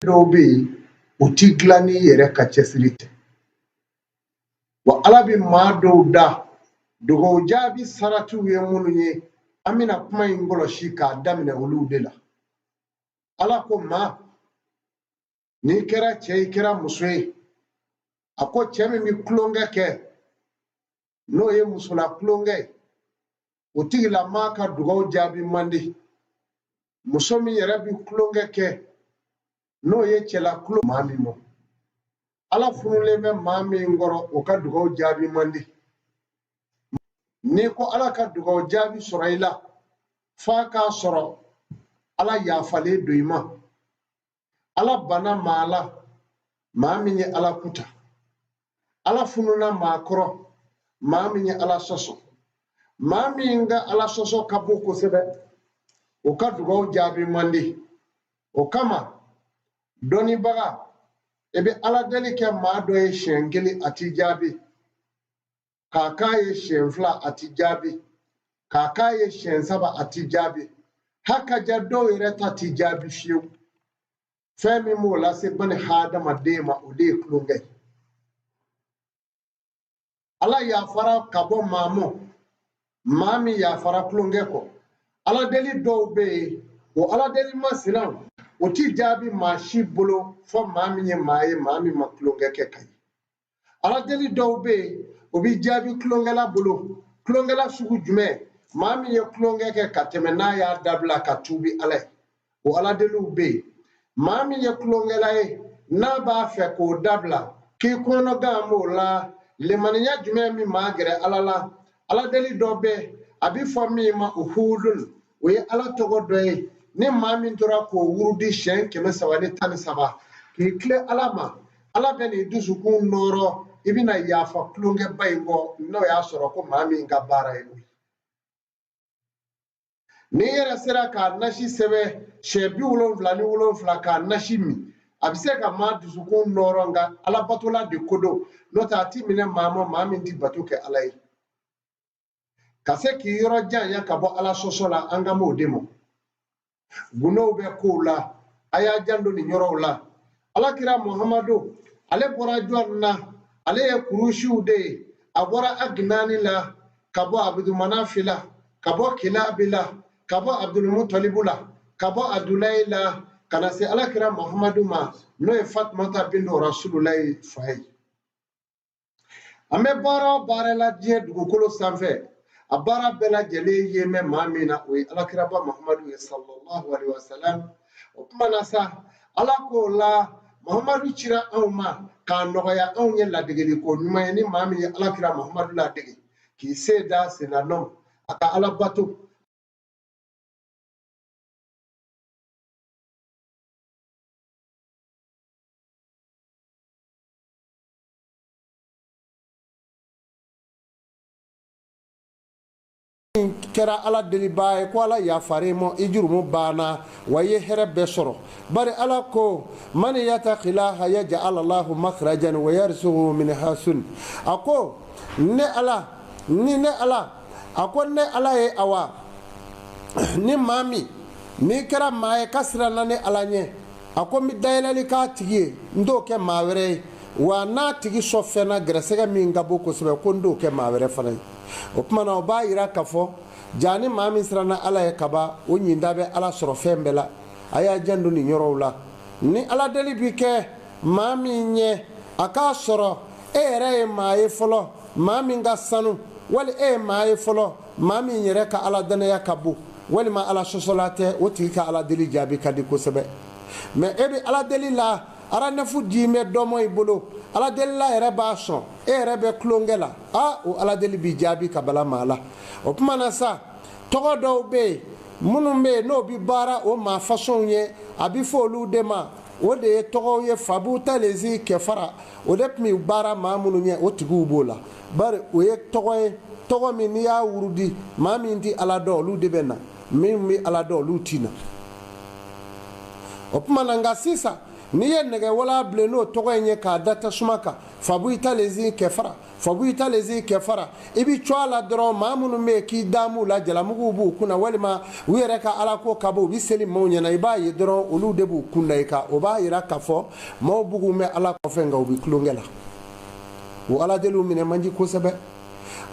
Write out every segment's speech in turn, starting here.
Dɔw bɛ yen, o ti dilan n'i yɛrɛ ka cɛsiri tɛ. Wa Ala bɛ maa dɔw da dugawu jaabi saratiw ye minnu ye, an bɛna kuma in kɔlɔsi k'a daminɛ olu de la. Ala ko maa, n'i kɛra cɛ, i kɛra muso ye, a ko cɛ min bɛ tulonkɛ kɛ, n'o ye musola tulonkɛ ye, o tigilamaa ka dugawu jaabi man di. Muso min yɛrɛ bɛ tulonkɛ kɛ, n'o ye cɛla tulon, maa min mɔ Ala funulen bɛ maa min kɔrɔ, o ka dugawu jaabi man di. N'i ko Ala ka dugawu jaabi sɔrɔ i la, f'a k'a sɔrɔ Ala yafalen don i ma. Ala banna maa la, maa min ye Ala kuta. Ala fununa maa kɔrɔ, maa min ye Ala sɔsɔ. Maa min ka Ala sɔsɔ ka bon kosɛbɛ, o ka dugawu jaabi man di. O kama dɔnnibaga, i bɛ Ala deli kɛ maa dɔ ye siɲɛ kelen, a t'i jaabi. K'a k'a ye siɲɛ fila, a t'i jaabi. K'a k'a ye siɲɛ saba, a t'i jaabi. Hakaja dɔw yɛrɛ ta t'i jaabi fiyewu. Fɛn min b'o lase bani hadamaden ma, o de ye tulonkɛ ye. Ala yafara ka bɔ maa mɔ, maa min yafara tulonkɛ kɔ. Ala deli dɔw bɛ yen, o ala deli masina o ti jaabi maa si bolo fɔ maa min ye maa ye, maa min ma tulonkɛ kɛ ka ye. Ala deli dɔw bɛ yen, o bɛ jaabi tulonkɛla bolo. Tulonkɛla sugu jumɛn? Maa min ye tulonkɛ kɛ ka tɛmɛ, n'a y'a dabila ka tuubi Ala ye, o ala deliw bɛ yen. Maa min ye tulonkɛla ye, n'a b'a fɛ k'o dabila, k'i kɔnɔgan b'o la, lemaniya jumɛn min maa gɛrɛ Ala la? Ala deli dɔ bɛ, a bɛ fɔ min ma uhudun, o ye Ala tɔgɔ dɔ ye. Ni maa min tora k'o wurudi siɲɛ 313 k'i tilen Ala ma, Ala bɛ n'i dusukun nɔɔrɔ, i bɛna yafa tulonkɛba in kɔ, n'o y'a sɔrɔ ko maa min ka baara ye o ye. N'i yɛrɛ sera k'a nasi sɛbɛn siɲɛ 77 k'a nasi min, a bɛ se ka maa dusukun nɔɔrɔ. Nka Ala batola de ko don, n'o tɛ a ti minɛ maa ma, maa min ti bato kɛ Ala ye. Ka se k'i yɔrɔ janya ka bɔ Ala sɔsɔ la, an kan b'o de ma. Gundow bɛ kow la, a y'a janto nin yɔrɔw la. Alakira Muhamadu, ale bɔra jɔn na? Ale ye kurusiw de ye. A bɔra Aginani la, ka bɔ Abudumanafi la, ka bɔ Kilabi la, ka bɔ Abudulmutalibu la, ka bɔ Abudulayi la, ka na se Alakira Muhamadu ma, n'o ye Fatumata bintu Rasululayi fa ye. An bɛ baara o baara la diɲɛ dugukolo sanfɛ, a baara bɛɛ lajɛlen ye mɛn maa min na, o ye Alakiraba Muhamadu ye, sallallahu alaihi wasallam. O tuma na sa, Ala k'o la Muhamadu cira anw ma k'a nɔgɔya anw ye ladegeli ko ɲuman ye. Ni maa min ye Alakira Muhamadu ladege k'i sen da senna nɔ a ka Ala bato, kɛra Ala delibaa ye ko Ala yafara i ma, i jurumu banna, wa i ye hɛrɛ bɛɛ sɔrɔ. Bari Ala ko man yataqilaha yaj'al Allahu makhrajan wa yarzuqhu min hasun. A ko ne Ala, ni ne Ala, a ko ne Ala ye, awa ni maa min n'i kɛra maa ye ka siranna ne Ala ɲɛ, a ko n bɛ dayɛlɛli k'a tigi ye, n t'o kɛ maa wɛrɛ ye. Wa n'a tigi sɔn fɛn na gɛrɛsɛgɛ min ka bon kosɛbɛ, ko n t'o kɛ maa wɛrɛ fana ye. O tuma na, o b'a yira k'a fɔ jaa ni maa min siranna Ala ye kaban, o ɲinda bɛ Ala sɔrɔ fɛn bɛɛ la. A y'a janto nin yɔrɔw la. Ni Ala deli bi kɛ maa min ɲɛ, a k'a sɔrɔ e yɛrɛ ye maa ye fɔlɔ, maa min ka sanu, wali e ye maa ye fɔlɔ, maa min yɛrɛ ka Ala danaya ka bon, walima Ala sɔsɔla tɛ, o tigi ka Ala deli jaabi ka di kosɛbɛ. Mɛ e bɛ Ala deli la, aranɛfu di bɛ dɔmɔ i bolo, Ala delila yɛrɛ b'a sɔn, e yɛrɛ bɛ tulonkɛ la, a o Ala deli bi jaabi ka bala maa la. O tuma na sa, tɔgɔ dɔw bɛ yen minnu bɛ yen n'o bɛ baara o maa fasɔnw ye, a bɛ fɔ olu de ma, o de ye tɔgɔw ye fabu talezi kɛfara, o de tun bɛ baara maa minnu ye, o tigiw b'o la. Bari o ye tɔgɔ ye, tɔgɔ min n'i y'a wurudi, maa min tɛ Ala dɔn, olu de bɛ na, min bɛ Ala dɔn, olu tɛ na. O tuma na, nka sisan n'i ye nɛgɛwala bilen n'o tɔgɔ in ye k'a da tasuma kan, fabu italezi kɛfara. Fabuhita lezi kɛfara, i bɛ cɔ a la dɔrɔn, maa minnu bɛ yen k'i damu la, jalamuguw b'u kunna, walima u yɛrɛ ka ala ko ka bɔ, u bɛ seli maaw ɲɛna, i b'a ye dɔrɔn olu de b'u kun da i kan. O b'a yira k'a fɔ maaw bugu bɛ ala kɔfɛ, nka u bɛ tulonkɛ la. O ala deliw minɛ man di kosɛbɛ.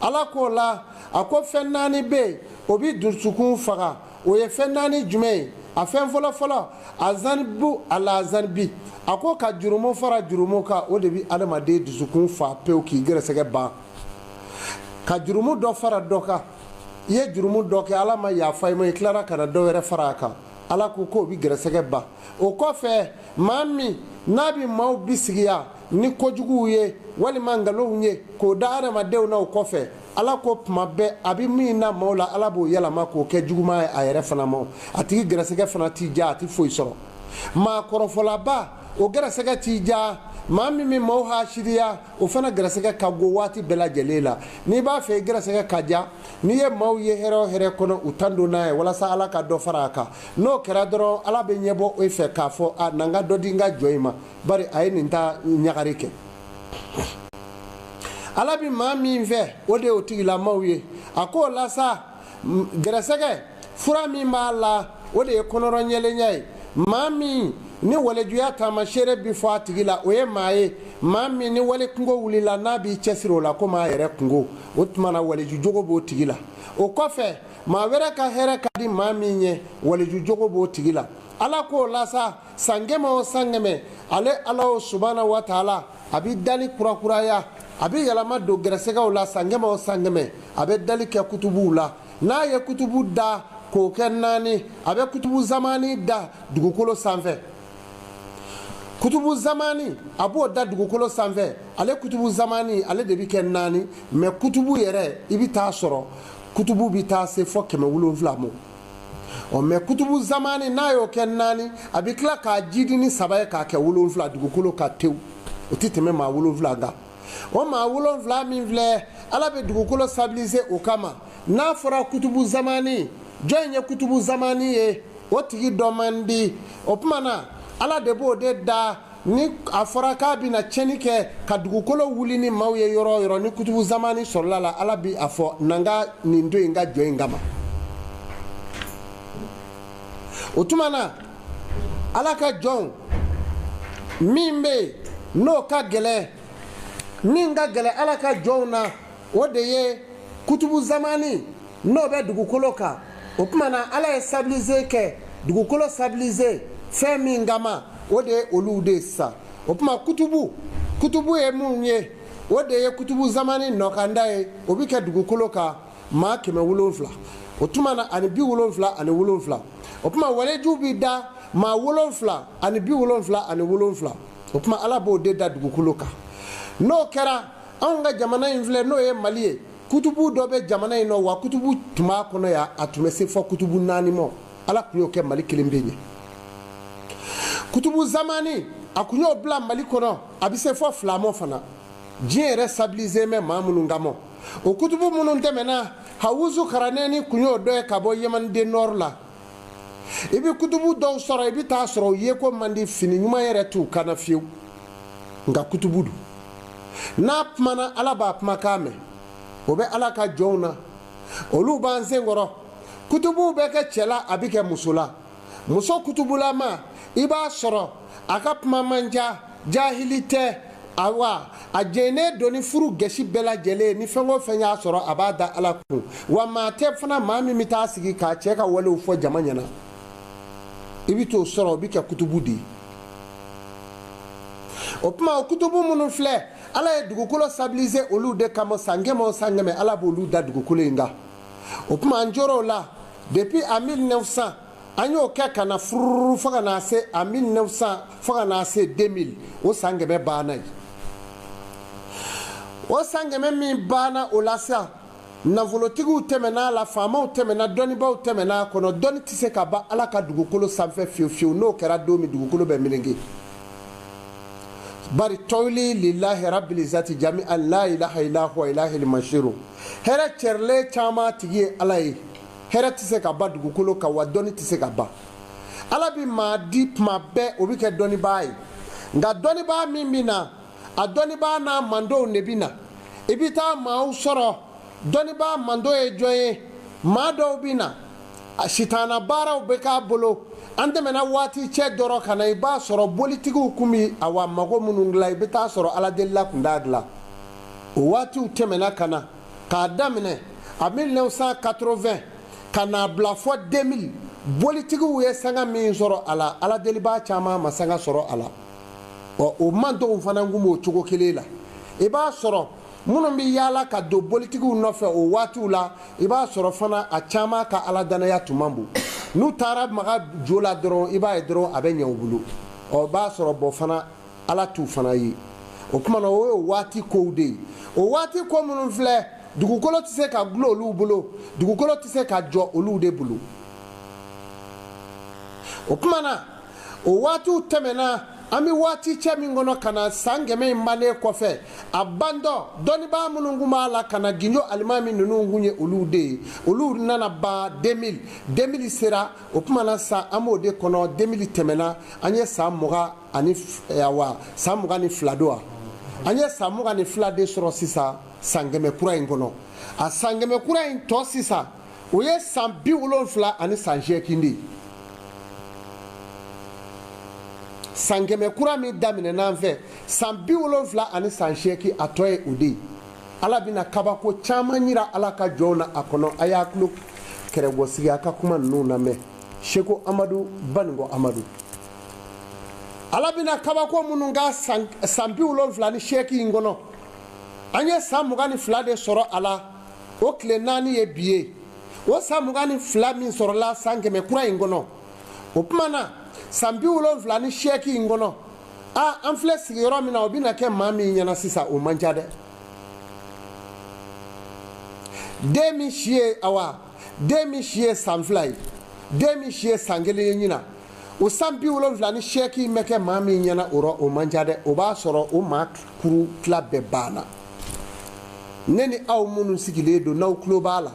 Ala k'o la, a ko fɛn naani bɛ yen, o bɛ dusukun faga. O ye fɛn naani jumɛn ye? A fɛn fɔlɔfɔlɔ, azanibu ala zanibi, a ko ka jurumu fara jurumu kan, o de bɛ adamaden dusukun fa pewu k'i gɛrɛsɛgɛ ban. Ka jurumu dɔ fara dɔ kan, i ye jurumu dɔ kɛ, ala ma yafa i ma, i tilara ka na dɔ wɛrɛ fara a kan, ala ko k'o bɛ gɛrɛsɛgɛ ban. O kɔfɛ, maa min n'a bɛ maaw bisigiya ni kojuguw ye walima nkalonw ye k'o da adamadenw na, o kɔfɛ ala ko tuma bɛɛ a bɛ min na maaw la, ala b'o yɛlɛma k'o kɛ juguman ye a yɛrɛ fana ma. A tigi gɛrɛsɛgɛ fana t'i diya, a tɛ foyi sɔrɔ. Maa kɔrɔfɔlaba, o gɛrɛsɛgɛ t'i diya. Maa min bɛ maaw hasiriya, o fana gɛrɛsɛgɛ ka go waati bɛɛ lajɛlen la. N'i b'a fɛ i gɛrɛsɛgɛ ka diya, n'i ye maaw ye hɛrɛ o hɛrɛ kɔnɔ, u tan don n'a ye walasa ala ka dɔ fara a kan. N'o kɛra dɔrɔn, ala bɛ ɲɛbɔ e fɛ k'a fɔ a na n ka dɔ di n ka jɔn in ma, bari a ye nin ta ɲagari kɛ. Ala bɛ maa min fɛ, o de y'o tigilamaw ye. A k'o la sa, gɛrɛsɛgɛ fura min b'a la, o de ye kɔnɔrɔ ɲɛlenya ye. Maa min ni walejuya taamaseere bɛ fɔ a tigi la, o ye maa ye, maa min ni wale kungo wulila, n'a b'i cɛsiri o la komi a yɛrɛ kungo, o tuma na waleju jogo b'o tigi la. O kɔfɛ, maa wɛrɛ ka hɛrɛ ka di maa min ye, waleju jogo b'o tigi la. Ala k'o la sa, san kɛmɛ o san kɛmɛ, ale ala o subahana wa taala a bɛ dali kurakuraya, a bɛ yɛlɛma don gɛrɛsɛgɛw la. San kɛmɛ o san kɛmɛ, a bɛ dali kɛ kutubuw la. N'a ye kutubu da k'o kɛ naani, a bɛ kutubu zamani da dugukolo sanfɛ. Kutubu zamani, a b'o da dugukolo sanfɛ. Ale kutubu zamani, ale de bɛ kɛ naani, mɛ kutubu yɛrɛ, i bɛ taa sɔrɔ kutubu bɛ taa se fɔ 700 ma. Ɔ mɛ kutubu zamani, n'a y'o kɛ naani, a bɛ tila k'a jidi ni saba ye k'a kɛ 7 dugukolo ka tewu. O tɛ tɛmɛ maa 7 kan. O maa 7 min filɛ, ala bɛ dugukolo stabiliser o kama. N'a fɔra kutubu zamani, jɔn ye kutubu zamani ye? O tigi dɔ man di. O tuma na, ala de b'o de da. Ni a fɔra k'a bɛna tiɲɛni kɛ ka dugukolo wuli ni maaw ye yɔrɔ o yɔrɔ, ni kutubu zamani sɔrɔla la, ala bi a fɔ na n ka nin to yen n ka jɔ in kama. O tuma na, ala ka jɔnw min bɛ yen n'o ka gɛlɛn, min ka gɛlɛn ala ka jɔnw na, o de ye kutubu zamani n'o bɛ dugukolo kan. O tuma na, ala ye stabiliser kɛ dugukolo stabiliser fɛn min kama, o de ye olu de ye sisan. O tuma kutubu ye mun ye? O de ye kutubu zamani nɔkanda ye. O bɛ kɛ dugukolo kan maa 700, o tuma na ani 77. O tuma walejuw bɛ da maa 777. O tuma ala b'o de da dugukolo kan. N'o kɛra, anw ka jamana in filɛ, n'o ye Mali ye, kutubu dɔ bɛ jamana in nɔ wa kutubu tun b'a kɔnɔ yan, a tun bɛ se fɔ kutubu naani ma. Ala tun y'o kɛ Mali kelen bɛ ɲɛ. Kutubu zamani, a tun y'o bila Mali kɔnɔ, a bɛ se fɔ fila ma fana. Diɲɛ yɛrɛ stabiliser bɛ maa minnu kama, o kutubu minnu tɛmɛna, Hawuzu Karanɛni tun y'o dɔ ye ka bɔ Yamani nord la. I bɛ kutubu dɔw sɔrɔ, i bɛ taa sɔrɔ u ye ko man di, fini ɲuman yɛrɛ t'u kana fiyewu, nka kutubu don. N'a kumana, ala b'a kumakan mɛn. O bɛ ala ka jɔnw na, olu b'an sen kɔrɔ. Kutubuw bɛ kɛ cɛ la, a bɛ kɛ muso la. Muso kutubulama, i b'a sɔrɔ a ka kuma man ca, jahili tɛ, awa a jɛnnen don ni furu gɛsi bɛɛ lajɛlen. Ni fɛn o fɛn y'a sɔrɔ, a b'a da ala kun. Wa maa tɛ fana maa min bɛ taa sigi k'a cɛ ka walew fɔ jama ɲɛna, i bɛ t'o sɔrɔ, o bɛ kɛ kutubu de ye. O tuma, o kutubu minnu filɛ, ala ye dugukolo stabiliser olu de kama. San kɛmɛ o san kɛmɛ, ala b'olu da dugukolo in kan. O tuma, an jɔr'o la depuis en 1900, an y'o kɛ ka na fururu fo ka na se en 1900, fo ka na se 2000. O san 100 banna yen. O san 100 min banna o la sisan, nafolotigiw tɛmɛna a la, faamaw tɛmɛna, dɔnnibaaw tɛmɛna a kɔnɔ. Dɔnni tɛ se ka ban ala ka dugukolo sanfɛ fiyewu fiyewu. N'o kɛra don min, dugukolo bɛ meleke. Bari tɔwili lillahi rabbil izzati jami'an la ilaha illa huwa ilahil mashiru. Hɛrɛ cɛrilen caman tigi ye ala ye. Hɛrɛ tɛ se ka ban dugukolo kan, wa dɔnni tɛ se ka ban. Ala bɛ maa di tuma bɛɛ, o bɛ kɛ dɔnnibaa ye. Nka dɔnnibaa min bɛ na, a dɔnnibaa n'a mandenw de bɛ na. I bɛ taa maaw sɔrɔ dɔnnibaa mando ye jɔn ye, maa dɔw bɛ na sitana baaraw bɛ k'a bolo. An tɛmɛna waati cɛ dɔrɔn ka na, i b'a sɔrɔ bolitigiw kun bɛ awa mago minnu dilan, i bɛ taa sɔrɔ aladelila kun t'a dilan. O waatiw tɛmɛna ka na k'a daminɛ a 1980 ka n'a bila fɔ 2000, bolitigiw ye sanga min sɔrɔ a la, aladelibaa caman ma sanga sɔrɔ a la. Ɔ o mantonw fana kun b'o cogo kelen la. I b'a sɔrɔ minnu bɛ yaala ka don bolitigiw nɔfɛ o waatiw la, i b'a sɔrɔ fana a caman ka ala danaya tun man bon. N'u taara maga jo la dɔrɔn, i b'a ye dɔrɔn a bɛ ɲɛ u bolo. Ɔ b'a sɔrɔ bɔn fana ala t'u fana ye. O tuma na o ye waati kow de ye. O waati ko minnu filɛ, dugukolo tɛ se ka gulon olu bolo, dugukolo tɛ se ka jɔ olu de bolo. O tuma na o waatiw tɛmɛna, an bɛ waati cɛ min kɔnɔ ka na san 100 in bannen kɔfɛ, a bandɔ dɔnnibaa minnu kun b'a la ka na Gindo alimami ninnu kun ye olu de ye. Olu nana ban 2000, 2000 sera. O tuma na san an b'o de kɔnɔ, 2000 tɛmɛna, an ye san mugan ani awa san 22 don wa, an ye san 22 de sɔrɔ sisan san 100 kura in kɔnɔ. A san 100 kura in tɔ sisan, o ye san 70 ani san 8 de ye. San 100 kura min daminɛna an fɛ, san 70 ani san 8, a tɔ ye o de ye. Ala bɛna kabako caman yira Ala ka jɔnw na a kɔnɔ. A y'a tulo kɛrɛbɔsigi a ka kuma ninnu lamɛn. Seko Amadu Baninko Amadu, Ala bɛna kabako minnu ka san 78 in kɔnɔ, an ye san 22 de sɔrɔ a la, o tile 4 ye bi ye. O san 22 min sɔrɔla san 100 kura in kɔnɔ, o tuma na san 78 in kɔnɔ, a an filɛ sigiyɔrɔ min na, o bɛna kɛ maa min ɲɛna sisan, o man ca dɛ. Den min si ye awa, den min si ye san 2 ye, den min si ye san 1 ye ɲina, o san 78 in bɛ kɛ maa min ɲɛna o rɔ, o man ca dɛ. O b'a sɔrɔ o maa kuru tila bɛɛ banna. Ne ni aw minnu sigilen don, n'aw tulo b'a la,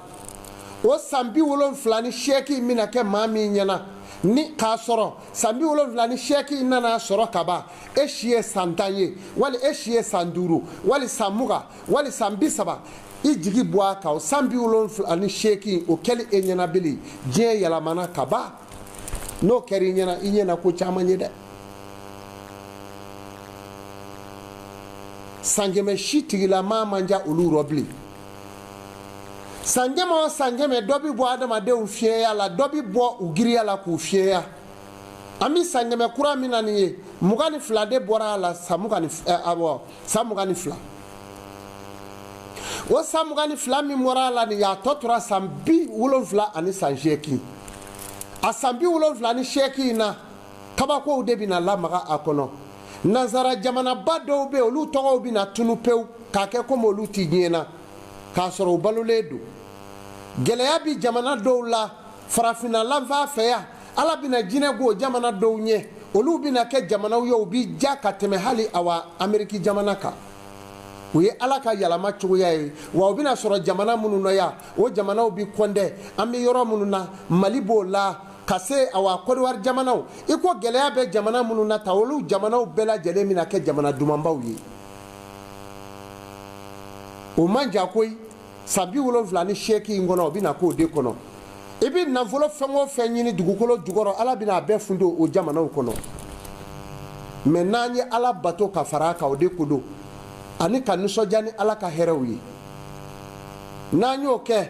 o san 78 in bɛna kɛ maa min ɲɛna, ni k'a sɔrɔ san 78 in nana sɔrɔ kaban, e si ye san 10 ye, wali e si ye san 5, wali san 20, wali san 30, i jigi bɔ a kan. O san 78 o kɛli e ɲɛna bilen, diɲɛ yɛlɛmana kaban. N'o kɛra i ɲɛna, i ɲɛna ko caman ye dɛ. San 100 si tigilamaa man ja olu rɔ bilen. San 100 o san 100, dɔ bɛ bɔ adamadenw fiɲɛya la, dɔ bɛ bɔ u giriya la k'u fiɲɛya. An bɛ san 100 kura min na nin ye, 22 de bɔra a la, san 22. O san 22 min bɔra a la nin ye, a tɔ tora san 70 ani san 8. A san 78 in na, kabakow de bɛna lamaga a kɔnɔ. Nansara jamanaba dɔw bɛ yen, olu tɔgɔw bɛna tunu pewu k'a kɛ komi olu ti diɲɛ na, k'a sɔrɔ u balolen don. Gɛlɛya bi jamana dɔw la, farafinna lanfan fɛ yan, Ala bɛna jinɛ go jamana dɔw ɲɛ, olu bɛna kɛ jamanaw ye, u bi ja ka tɛmɛ hali awa Ameriki jamana kan. O ye Ala ka yɛlɛma cogoya ye. Wa u bɛna sɔrɔ jamana minnu na yan, o jamanaw bi kɔndɛ. An bɛ yɔrɔ minnu na, Mali b'o la, ka se awa Kɔdiwari jamanaw, i ko gɛlɛya bɛ jamana minnu na ta, olu jamanaw bɛɛ lajɛlen bɛna kɛ jamana dumanbaw ye. O man jan koyi, san 78 in kɔnɔ, o bɛna k'o de kɔnɔ. I bɛ nafolo fɛn o fɛn ɲini dugukolo jukɔrɔ, Ala bɛna a bɛɛ fundo o jamanaw kɔnɔ. Mɛ n'an ye Ala bato ka fara a kan, o de ko don, ani ka nisɔndiya ni Ala ka hɛrɛw ye. N'an y'o kɛ,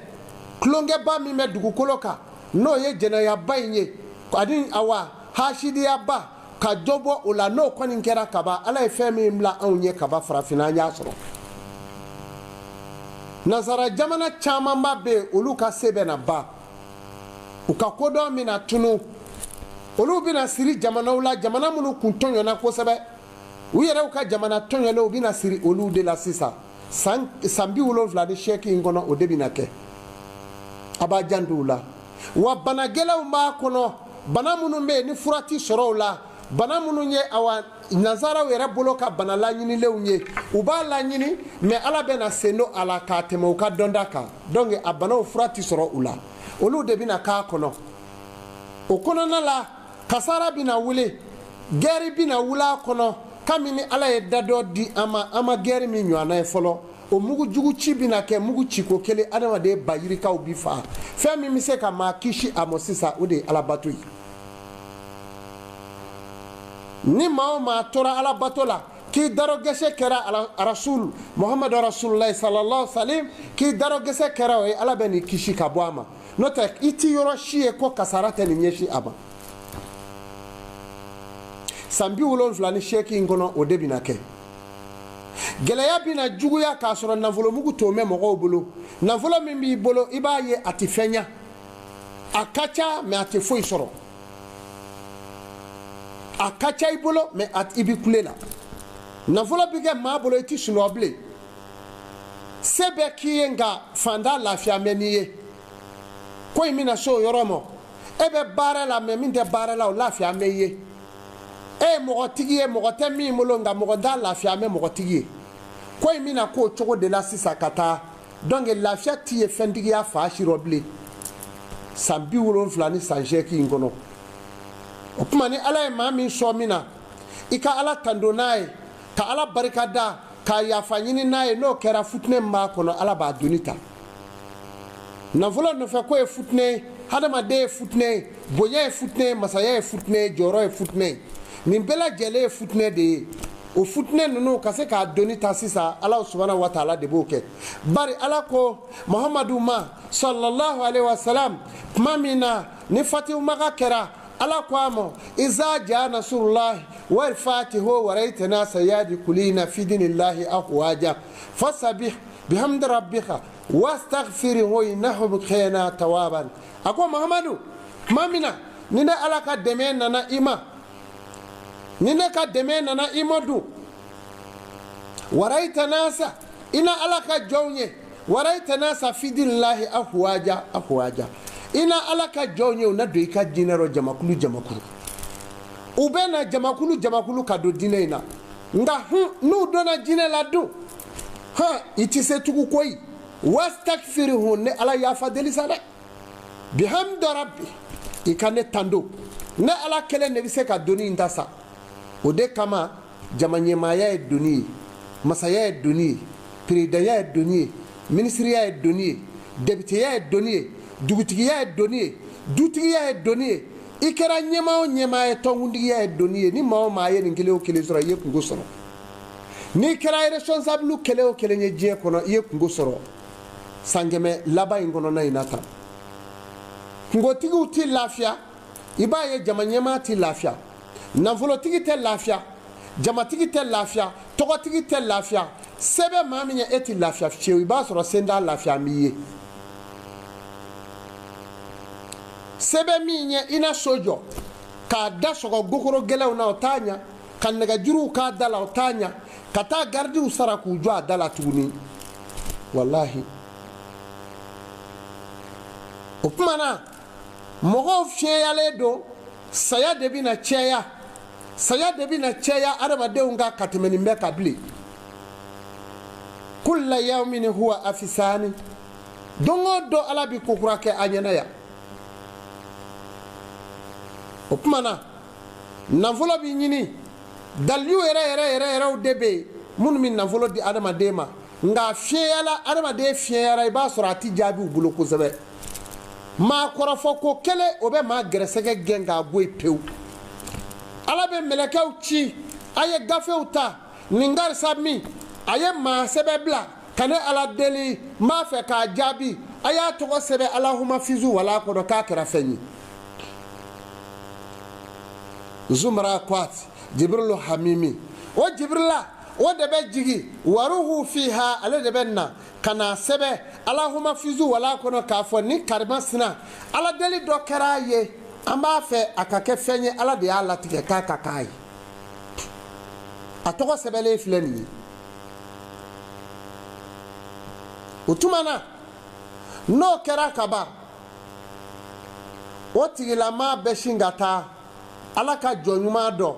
tulonkɛba min bɛ dugukolo kan, n'o ye jɛnɛyaba in ye, ani awa hasidiyaba, ka dɔ bɔ o la, n'o kɔni kɛra kaban, Ala ye fɛn min bila anw ɲɛ kaban farafinna, an y'a sɔrɔ. Nansara jamana camanba bɛ yen, olu ka se bɛna ban, u ka kodɔn bɛna tunu, olu bɛna siri jamanaw la, jamana minnu kun tɔɲɔna kosɛbɛ, u yɛrɛw ka jamana tɔɲɔlen, u bɛna siri olu de la sisan. San 78 in kɔnɔ, o de bɛna kɛ. A b'a janto u la. Wa bana gɛlɛnw b'a kɔnɔ, bana minnu bɛ yen ni fura ti sɔrɔ u la, bana minnu ye awa nansaraw yɛrɛ bolo ka bana laɲinilenw ye, u b'a laɲini, mɛ Ala bɛna sen don a la k'a tɛmɛ u ka dɔnda kan. Donc a banaw fura ti sɔrɔ u la, olu de bɛna k'a kɔnɔ. O kɔnɔna la, kasara bɛna wuli, gɛri bɛna wuli a kɔnɔ. Kabini Ala ye da dɔ di an ma, an ma gɛri min ɲɔgɔnna ye fɔlɔ. O mugu jugu ci bɛna kɛ mugu ciko kelen, adamaden ba yirikaw bi fa. Fɛn min bɛ se ka maa kisi a ma sisan, o de ye alabato ye. Ni maa o maa tora alabato la, k'i darɔgɛsɛ kɛra arasul Muhammadu Rasululayi sallallahu alaihi wa sallam, k'i darɔgɛsɛ kɛra o ye, Ala bɛ n'i kisi ka bɔ a ma. N'o tɛ, i ti yɔrɔ si ye ko kasara tɛ nin ɲɛsin a ma. San 78 in kɔnɔ, o de bɛna kɛ. Gɛlɛya bɛna juguya k'a sɔrɔ nafolomugu to bɛ mɔgɔw bolo. Nafolo min b'i bolo, i b'a ye a tɛ fɛn ɲa, a ka ca, mɛ a tɛ foyi sɔrɔ. A ka ca i bolo, mɛ i bɛ kule la. Nafolo bɛ kɛ maa bolo, i tɛ sunɔgɔ bilen. Se bɛ k'i ye, nka fantan lafiya bɛ n'i ye. Ko in bɛna se o yɔrɔ ma. E bɛ baara la, mɛ min tɛ baara la, o lafiya bɛ i ye. E ye mɔgɔtigi ye, mɔgɔ tɛ min bolo, nka mɔgɔ t'a lafiya bɛ mɔgɔtigi ye. Ko in bɛna k'o cogo de la sisan ka taa. Donc lafiya t'i ye fɛntigiya fa si rɔ bilen, san 78 in kɔnɔ. O tuma, ni Ala ye maa min sɔn min na, i ka Ala tando n'a ye, ka Ala barika da, k'a yafa ɲini n'a ye. N'o kɛra, futinɛ min b'a kɔnɔ, Ala b'a doni ta. Nafolo nɔfɛ ko ye futinɛ ye, hadamaden ye futinɛ ye, bonya ye futinɛ ye, masaya ye futinɛ ye, jɔyɔrɔ ye futinɛ ye. Nin bɛɛ lajɛlen ye futinɛ de ye. O futinɛ ninnu ka se k'a doni ta sisan, Ala subahana wa taala de b'o kɛ. Bari Ala ko Muhamadu ma sallallahu alaihi wa salam, tuma min na ni fatihu Maka kɛra, Ala ko a ma: iza jaa nasrullahi wal fatihu wa ra'aita nasa yadkhuluna fi dinillahi afwaja fasabih bihamdi rabbika wastaghfirhu innahu kana tawaban. A ko Muhamadu, tuma min na ni ne Ala ka dɛmɛ nana i ma, ni ne ka dɛmɛ nana i ma dun, waraita nasa, ina Ala ka jɔnw ye, waraita nasa fi dinillahi afwaja afwaja, ina Ala ka jɔnw ye, u na don i ka diinɛ rɔ jamakulu jamakulu. U bɛ na jamakulu jamakulu ka don diinɛ in na. Nka hun, n'u donna diinɛ la dun, hɔn, i ti se tugu koyi. Wastakfirhu, ne Ala yafa deli sa dɛ. Bihamdi rabbi, i ka ne tando. Ne Ala kelen de bɛ se ka doni in ta sa. O de kama jama ɲɛmaaya ye doni ye, masaya ye doni ye, peredanya ye doni ye, minisiriya ye doni ye, depiteya ye doni ye, dugutigiya ye doni ye, dutigiya ye doni ye. I kɛra ɲɛmaa o ɲɛmaa ye, tɔnkuntigiya ye doni ye. Ni maa o maa ye nin kelen o kelen sɔrɔ, i ye kungo sɔrɔ. N'i kɛra responsable kelen o kelen ye diɲɛ kɔnɔ, i ye kungo sɔrɔ. San 100 laban in kɔnɔna in na tan, kungotigiw tɛ lafiya. I b'a ye jama ɲɛmaa tɛ lafiya, nafolotigi tɛ lafiya, jamatigi tɛ lafiya, tɔgɔtigi tɛ lafiya. Se bɛ maa min ye, e tɛ lafiya fiyewu. I b'a sɔrɔ sen t'a lafiya b'i ye. Se bɛ min ye, i na so jɔ k'a da sɔgɔ gokoro gɛlɛnw na, o t'a ɲa. Ka nɛgɛjuruw k'a da la, o t'a ɲa. Ka taa garidiw sara k'u jɔ a da la tuguni, walahi. O tuma na, mɔgɔw fiɲɛyalen don. Saya de bɛna caya, saya de bɛna caya adamadenw kan ka tɛmɛ nin bɛɛ kan bilen. Kulla yawmin huwa afisani, don o don Ala bi ko kura kɛ an ɲɛna yan. O tuma na, nafolo bɛ ɲini. Dalilu yɛrɛ yɛrɛ yɛrɛ yɛrɛw de bɛ yen minnu bɛ nafolo di adamaden ma, nka fiɲɛyala, adamaden fiɲɛyara, i b'a sɔrɔ a ti jaabi u bolo kosɛbɛ. Maa kɔrɔfɔ ko kelen, o bɛ maa gɛrɛsɛgɛ gɛn k'a bɔ yen pewu. Ala bɛ mɛlɛkɛw ci: a ye gafew ta nin karisa min a ye maa sɛbɛ bila ka ne Ala deli, n b'a fɛ k'a jaabi, a y'a tɔgɔ sɛbɛn alahuma fizu wala kɔnɔ k'a kɛra fɛn ye. Zumara kwat Jibrilu hamimi, o Jibrila o de bɛ jigi, waruhu fiha, ale de bɛ na ka na sɛbɛn alahuma fizu wala kɔnɔ k'a fɔ ni karima sina Ala deli dɔ kɛra a ye, an b'a fɛ a ka kɛ fɛn ye. Ala de y'a latigɛ k'a ka k'a ye. A tɔgɔ sɛbɛnlen filɛ nin ye. O tuma na, n'o kɛra ka ban, o tigilamaa bɛ sin ka taa Ala ka jɔn ɲuman dɔn.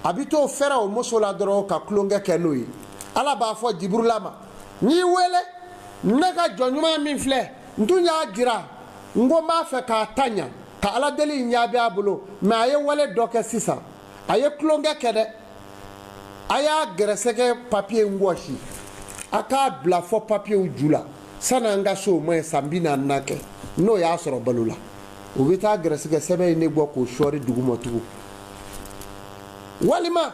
A bɛ t'o fɛrɛ o muso la dɔrɔn ka tulonkɛ kɛ n'o ye. Ala b'a fɔ Jiburula ma: n y'i wele, ne ka jɔn ɲuman min filɛ, n tun y'a jira n ko n b'a fɛ k'a ta ɲa ka Ala deli in jaabi a bolo, mɛ a ye wale dɔ kɛ sisan, a ye tulonkɛ kɛ dɛ. A y'a gɛrɛsɛgɛ papiye in wɔsi. A k'a bila fɔ papiyew ju la sani an ka se o ma ye san 40 na kɛ n'o y'a sɔrɔ balo la u bɛ taa gɛrɛsɛgɛ sɛbɛn in de bɔ k'o sɔɔri duguma tugun walima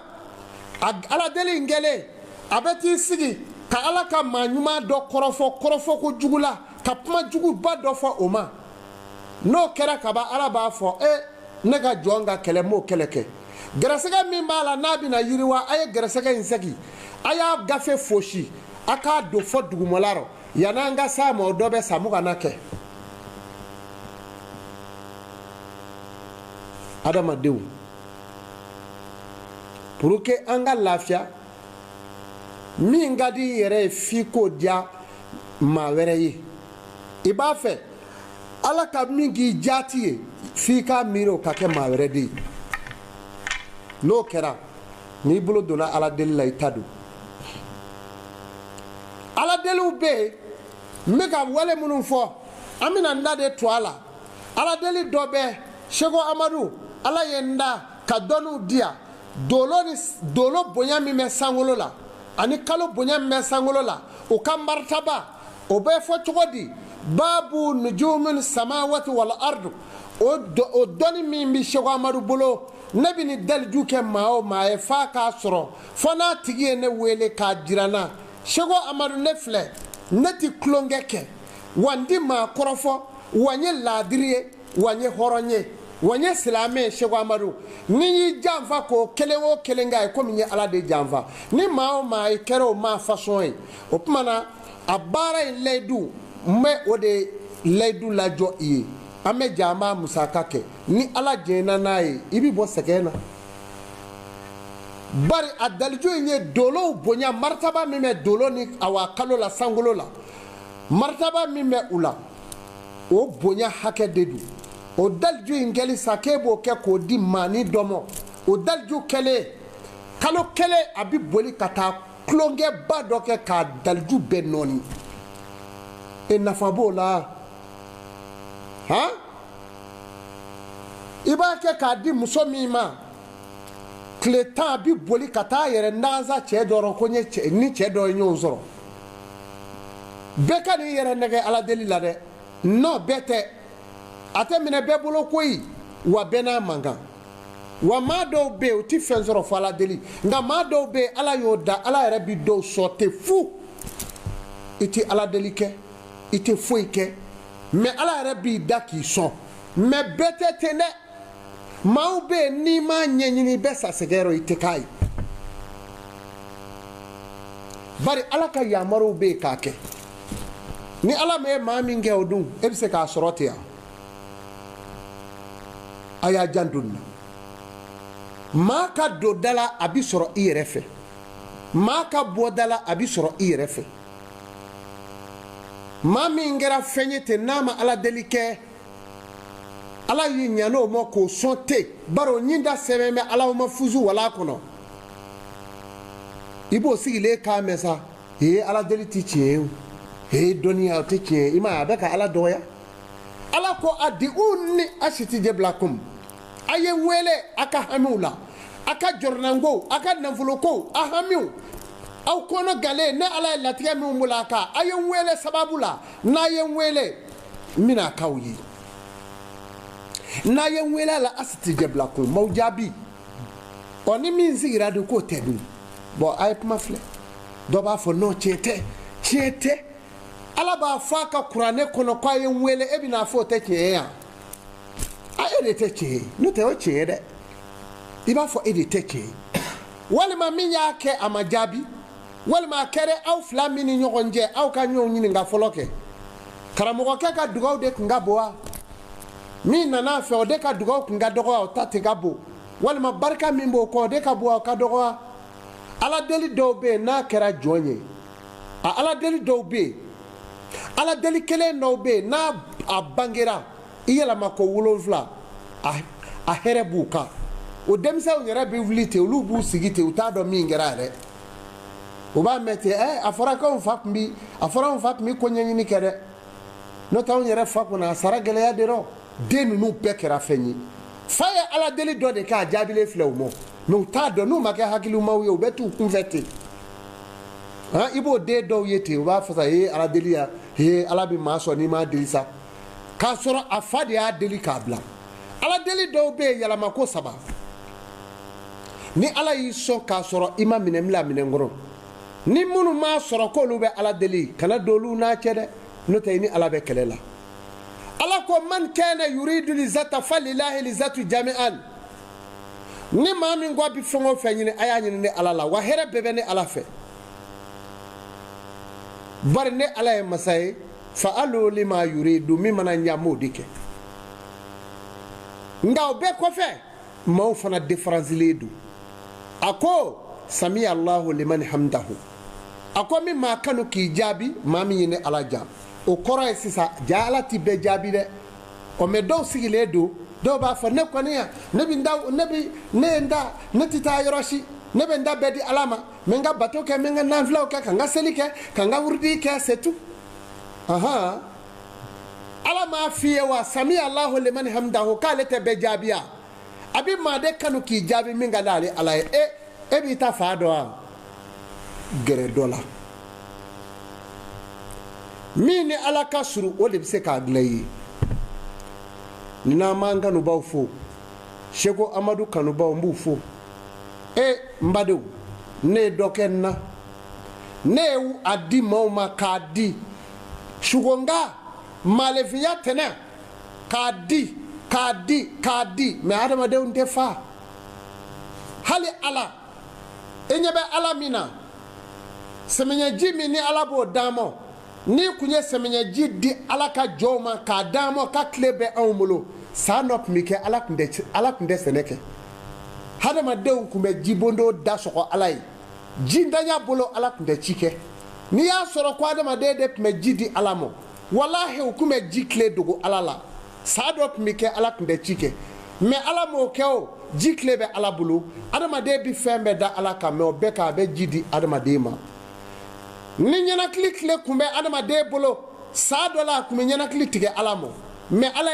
a ala deli in kɛlen a bɛ t'i sigi ka ala ka maa ɲuman dɔ kɔrɔfɔ kɔrɔfɔ ko jugu la ka kuma juguba dɔ fɔ o ma n'o kɛra kaban ala b'a fɔ e ne ka jɔn ka kɛlɛ m'o kɛlɛ kɛ gɛrɛsɛgɛ min b'a la n'a bɛna yiriwa a ye gɛrɛsɛgɛ in sɛgi a y'a gafe fosi a k'a don fɔ dugumala rɔ yann'an ka s'a ma o dɔ bɛ san 20 na kɛ adamadenw pour que an ka lafiya min ka di i yɛrɛ ye f'i k'o diya maa wɛrɛ ye i b'a fɛ ala ka min k'i jaati ye f'i k'a miiri o ka kɛ maa wɛrɛ de ye n'o kɛra n'i bolo donna ala deli la i ta don ala deliw bɛ yen n bɛ ka wale minnu fɔ an bɛna n da de to a la ala deli dɔ bɛ Seko Amadu ala ye n da ka dɔnniw di yan dolo ni dolo bonya min bɛ sankolo la ani kalo bonya min bɛ sankolo la o ka maritaba o bɛ fɔ cogo di baabu nujumin samawati wal ardu o dɔnni min bɛ Seko Amadu bolo ne bɛ nin daliju kɛ maa o maa ye f'a k'a sɔrɔ fo n'a tigi ye ne wele k'a jira n na Seko Amadu ne filɛ ne ti tulonkɛ kɛ wa n ti maa kɔrɔfɔ wa n ye laadiri ye wa n ye hɔrɔn ye wa n ye silamɛ ye Seko Amadu ni y'i janfa k'o kelen o kelen k'a ye komi n ye ala de janfa ni maa o maa i kɛra o maa fasɔn ye o tuma na a baara in layidu n bɛ o de layidu lajɔ i ye an bɛ jɛ an b'a musaka kɛ ni ala jɛnna n'a ye i bɛ bɔ sɛgɛn na bari a daliju in ye dolow bonya maritaba min bɛ dolo ni awa kalo la sankolo la maritaba min bɛ u la o bonya hakɛ de don o daliju in kɛli sa k'e b'o kɛ k'o di maani dɔ ma o daliju kɛlen kalo kelen a bɛ boli ka taa tulonkɛba dɔ kɛ k'a daliju bɛɛ nɔɔni e nafa b'o la han i b'a kɛ k'a di muso min ma tile 10 a bɛ boli ka taa yɛrɛ nansa cɛ dɔ ko ni cɛ dɔ ye ɲɔgɔn sɔrɔ bɛɛ ka n'i yɛrɛ nɛgɛ ala deli la dɛ non bɛɛ tɛ a tɛ minɛ bɛɛ bolo koyi wa bɛɛ n'a man kan wa maa dɔw bɛ yen u ti fɛn sɔrɔ fo ala deli nka maa dɔw bɛ yen ala y'o da ala yɛrɛ bi dɔw sɔn ten fu i ti ala deli kɛ i tɛ foyi kɛ mais ala yɛrɛ b'i da k'i sɔn mais bɛɛ tɛ ten dɛ maaw bɛ yen n'i m'a ɲɛɲini i bɛ sa sɛgɛn rɔ i tɛ k'a ye bari ala ka yamaruw bɛ yen k'a kɛ ni ala ma ye maa min kɛ o dun e bɛ se k'a sɔrɔ ten yan a y'a janto nin na maa ka don da la a bɛ sɔrɔ i yɛrɛ fɛ maa ka bɔ da la a bɛ sɔrɔ i yɛrɛ fɛ maa min kɛra fɛn ye ten n'a ma ala deli kɛ ala y'i ɲan'o ma k'o sɔn ten bari o ɲinda sɛbɛn bɛ ala ma fusu wala kɔnɔ i b'o sigilen k'a mɛn sa ee ala deli tɛ tiɲɛ ye o ee dɔnniya o tɛ tiɲɛ ye i m'a ye a bɛ ka ala dɔgɔya ala ko a di u ni a si tɛ jɛbila komi a ye n wele a ka hamiw la a ka jɔrɔnankow a ka nafolokow a hamiw aw kɔnɔ galen ne ala ye latigɛ min bolo a kan a ye n wele sababu la n'a ye n wele n bɛna k'aw ye n'a ye n wele a la a si tɛ jɛbila ko n m'aw jaabi ɔ ni min sigira de k'o tɛ dun bɔn a ye kuma filɛ dɔ b'a fɔ non tiɲɛ tɛ tiɲɛ tɛ ala b'a fɔ a ka kuranɛ kɔnɔ k'a ye n wele e bɛna fɔ o tɛ tiɲɛ ye yan a e de tɛ tiɲɛ ye n'o tɛ o tiɲɛ ye dɛ i b'a fɔ e de tɛ tiɲɛ ye walima min y'a kɛ a ma jaabi walima a kɛra aw fila min ni ɲɔgɔn cɛ aw ka ɲɔgɔn ɲininka fɔlɔ kɛ karamɔgɔkɛ ka dugaw de tun ka bon wa min nana a fɛ o de ka dugaw tun ka dɔgɔ o ta tɛ ka bon walima barika min b'o kɔ o de ka bon o ka dɔgɔ wa ala deli dɔw bɛ yen n'a kɛra jɔn ye a ala deli dɔw bɛ yen ala deli kelen dɔw bɛ yen n'a a bangera i yɛlɛma ko 7 a hɛrɛ b'u kan o denmisɛnw yɛrɛ bɛ wuli ten olu b'u sigi ten u t'a dɔn min kɛra yɛrɛ u b'a mɛn ten ɛ a fɔra k'anw fa tun bi a fɔra anw fa tun bi ko ɲɛɲini kɛ dɛ n'o tɛ anw yɛrɛ fa kɔnɔ a sara gɛlɛya de rɔ den ninnu bɛɛ kɛra fɛn ye fa ye ala deli dɔ de kɛ a jaabilen filɛ u ma mɛ u t'a dɔn n'u ma kɛ hakilimaw ye u bɛ t'u kunfɛ ten Han, i b'o den dɔw ye ten, u b'a fɔ sa, ee ala deli ya, ee ala bɛ maa sɔn n'i m'a deli sa, k'a sɔrɔ a fa de y'a deli k'a bila. Ala deli dɔw bɛ yen yɛlɛma ko saba. Ni ala y'i sɔn k'a sɔrɔ i ma minɛ bila minɛn kɔnɔ, ni minnu m'a sɔrɔ k'olu bɛ ala deli, kana don olu n'a cɛ dɛ, n'o tɛ i ni ala bɛ kɛlɛ la. Ala ko man kana yuridu lizata falilahi lizatu jami'an. Ni maa min ko a bɛ fɛn o fɛn ɲini, a y'a ɲini ne ala la, wa hɛrɛ bɛɛ bɛ ne ala fɛ. Bari ne ala ye masa ye, fa alu lima yuridu, min mana ɲa n b'o de kɛ. Nka o bɛɛ kɔfɛ, maaw fana différencilen don. A ko sami allahu liman hamdahu, a ko min maa kanu k'i jaabi, maa min ye ne ala ja. O kɔrɔ ye sisan, ja ala ti bɛɛ jaabi dɛ. O mɛ dɔw sigilen don, dɔw b'a fɔ ne kɔni yan, ne bi n da, ne bi, ne ye n da, ne ti taa yɔrɔ si, ne bɛ n da bɛɛ di ala ma, n bɛ n ka bato kɛ, n bɛ n ka nanfilaw kɛ, ka n ka seli kɛ, ka n ka wurudi kɛ, c'est tout. Ahan, ala m'a f'i ye wa sami allahu liman hamdahu, k'ale tɛ bɛɛ jaabi ya. A bɛ maa de kanu k'i jaabi min ka d'ale ala ye. E b'i ta fa dɔn wa? Gɛrɛ dɔ la. Min ni ala ka surun, o de bɛ se k'a dilan i ye. Ni n'an m'an kanubaw fo, Seko Amadu kanubaw, n b'u fo. E n badenw, ne ye dɔ kɛ n na, ne ye a di maaw ma k'a di sugonga maalefinya tɛnɛ k'a di, k'a di, k'a di, mɛ adamadenw tɛ fa. Hali ala, e ɲɛ bɛ ala min na, sɛmɛɲɛji min ni ala b'o d'an ma, n'i kun ye sɛmɛɲɛji di ala ka jɔnw ma k'a d'an ma, ka tile bɛ anw bolo, san dɔ tun bɛ kɛ, ala tun tɛ sɛnɛ kɛ. Hadamadenw tun bɛ jibondo da sɔgɔ ala ye, jintanya bolo ala tun tɛ ci kɛ. N'i y'a sɔrɔ ko adamaden de tun bɛ ji di ala ma, walahi u tun bɛ ji tile dogo ala la. San dɔ tun bɛ kɛ, ala tun tɛ ci kɛ, mɛ ala m'o kɛ o, ji tile bɛ ala bolo. Adamaden bɛ fɛn bɛɛ da ala kan, mɛ o bɛɛ kan a bɛ ji di adamaden ma. Ni ɲɛnakili tile tun bɛ adamaden bolo, san dɔ la a tun bɛ ɲɛnakili tigɛ ala ma, mɛ ala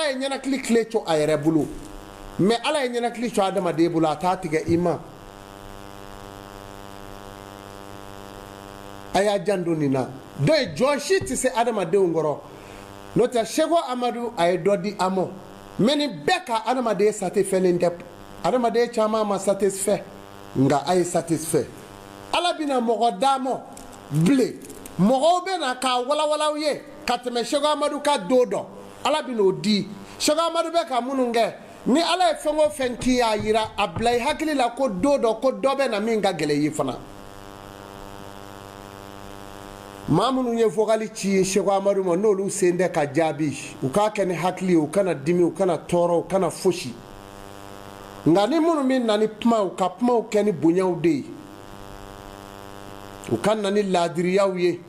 ye ɲɛnakili tile to a yɛrɛ bolo, mɛ ala ye ɲɛnakili to adamaden bolo, a t'a tigɛ i ma. A y'a janto nin na. Donc jɔn si tɛ se adamadenw kɔrɔ, n'o tɛ Seko Amadu a ye dɔ di an ma, mɛ nin bɛɛ ka adamaden satisfait tɛ. Adamaden caman ma satisfait, nka a ye satisfait. Ala bɛna mɔgɔ d'a ma bilen, mɔgɔw bɛ na k'a walawala aw ye ka tɛmɛ Seko Amadu ka don dɔ. Ala bɛn'o di. Seko Amadu bɛ ka minnu kɛ, ni ala ye fɛn o fɛn k'i y'a yira, a bila i hakili la ko don dɔ, ko dɔ bɛ na min ka gɛlɛn i ye fana. Maa minnu ye vocal ci Seko Amadu ma, n'olu sen tɛ ka jaabi, u k'a kɛ ni hakili ye, u kana dimi, u kana tɔɔrɔ, u kana fosi. Nka ni minnu bɛ na ni kuma, u ka kumaw kɛ ni bonyaw de ye, u ka na ni laadiriyaw ye.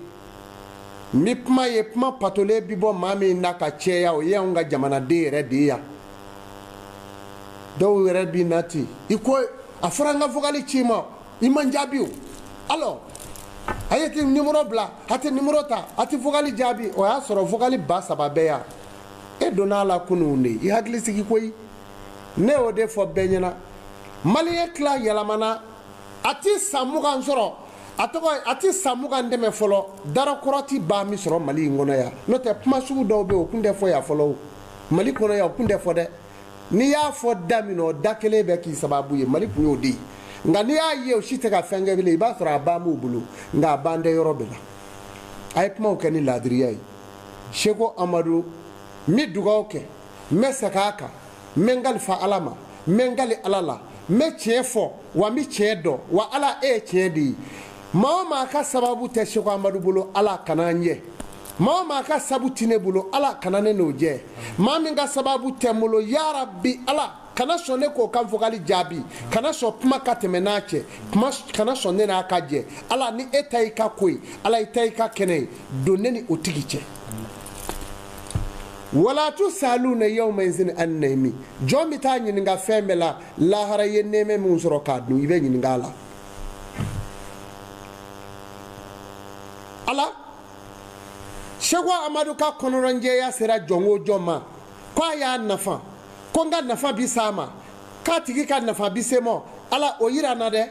Ni kuma ye kuma patolen bi bɔ maa min na ka caya, o ye anw ka jamanaden yɛrɛ de ye yan. Dɔw yɛrɛ bi na ten, i ko a fɔra n ka vocal ci ma, i man jaabi o. Alors a ye ti numéro bila, a ti numéro ta, a ti vocal jaabi. O y'a sɔrɔ vocal 3000 bɛ yan, e donna a la kunun de, i hakili sigi koyi. Ne y'o de fɔ bɛɛ ɲɛna. Maliyɛn tila yɛlɛmana, a ti san 20 sɔrɔ, a tɔgɔ a ti san 20 dɛmɛ fɔlɔ, darakɔrɔ ti ba min sɔrɔ Mali in kɔnɔ yan. N'o tɛ kuma sugu dɔw bɛ yen, o kun tɛ fɔ yan fɔlɔ o. Mali kɔnɔ yan, o kun tɛ fɔ dɛ. N'i y'a fɔ da min na, o da kelen bɛ k'i sababu ye, Mali kun y'o de ye. Nka n'i y'a ye o si tɛ ka fɛn kɛ bilen, i b'a sɔrɔ a ban b'u bolo, nka a ban tɛ yɔrɔ bɛɛ la. A ye kumaw kɛ ni laadiriya ye. Seko Amadu, n bɛ dugawu kɛ, n bɛ segin a kan, n bɛ n kalifa ala ma, n bɛ n kali ala la, n bɛ tiɲɛ fɔ, wa n bɛ tiɲɛ dɔn, wa ala e ye tiɲɛ de ye. Maa o maa ka sababu tɛ Seko Amadu bolo, ala kana n ɲɛ. Maa o maa ka sabu tɛ ne bolo, ala kana ne n'o jɛ. Maa min ka sababu tɛ n bolo, yarabi ala kana sɔn ne k'o kan vocal jaabi, kana sɔn kuma ka tɛmɛ n'a cɛ, kuma kana sɔn ne n'a ka jɛ. Ala ni e ta y'i ka ko ye, ala i ta y'i ka kɛnɛ ye, don ne ni o tigi cɛ. Wala tu saluna yawma izin an naimi, jɔn bɛ taa ɲininka fɛn bɛɛ la, lahara ye nɛɛmɛ min sɔrɔ k'a dun, i bɛ ɲininka a la. Ala Seko Amadu ka kɔnɔrɔnjɛya sera jɔn o jɔn ma, k'a y'a nafa, ko n ka nafa bi s'a ma, k'a tigi ka nafa bi se ma, ala o yira n na dɛ.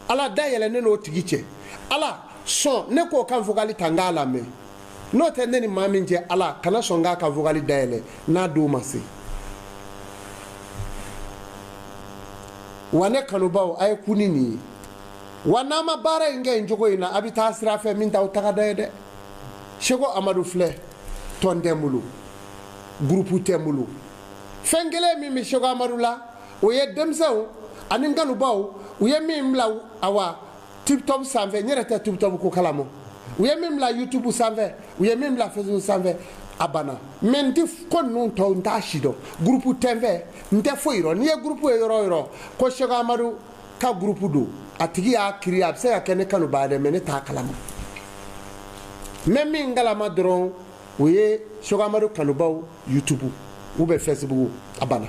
Ala da yɛlɛnnen n'o tigi cɛ. Ala sɔn ne k'o ka vocal ta n k'a lamɛn n'o tɛ ne ni maa min cɛ ala kana sɔn k'a ka vocal dayɛlɛ n'a don ma se wa ne kanubaw a ye kun ni nin ye wa n'an ma baara in kɛ nin cogo in na a bɛ taa sira fɛ min t'aw taga da ye dɛ Seko Amadu filɛ tɔn tɛ n bolo gurupu tɛ n bolo fɛn kelen min bɛ Seko Amadu la o ye denmisɛnw ani n kanubaw u ye min bila awa TikTok sanfɛ n yɛrɛ tɛ TikTok ko kalama u ye min bila YouTube sanfɛ u ye min bila Facebook sanfɛ a banna mais n tɛ ko ninnu tɔw n t'a si dɔn gurupu tɛ n fɛ n tɛ foyi rɔ n'i ye gurupu ye yɔrɔ o yɔrɔ ko Seko Amadu ka gurupu don a tigi y'a kiri a bɛ se ka kɛ ne kanubaa dɛ mais ne t'a kalama n bɛ min kalama dɔrɔn o ye Seko Amadu kanubaw YouTube ou bien Facebook a banna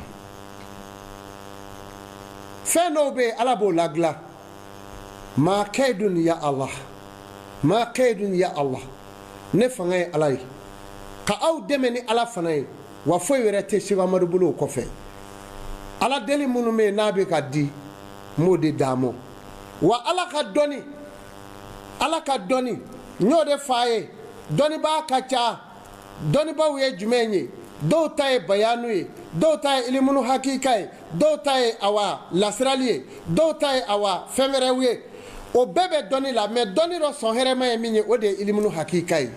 fɛn dɔw bɛ yen ala b'o ladilan maa kaidun ya Allah maa kaidun ya Allah ne fanga ye ala ye ka aw dɛmɛ ni ala fana ye wa foyi wɛrɛ tɛ Seko Amadu bolo o kɔfɛ ala deli minnu bɛ yen n'a bɛ ka di n b'o de d'a ma wa ala ka dɔnni ala ka dɔnni n y'o de f'a ye dɔnnibaa ka ca dɔnnibaaw ye jumɛn ye dɔw ta ye bayanu ye dɔw ta ye ilimunu hakika ye dɔw ta ye awa lasirali ye dɔw ta ye awa fɛn wɛrɛw ye o bɛɛ bɛ dɔnni la mais dɔnni dɔ sɔn hɛrɛma ye min ye o de ye ilimunu hakika ye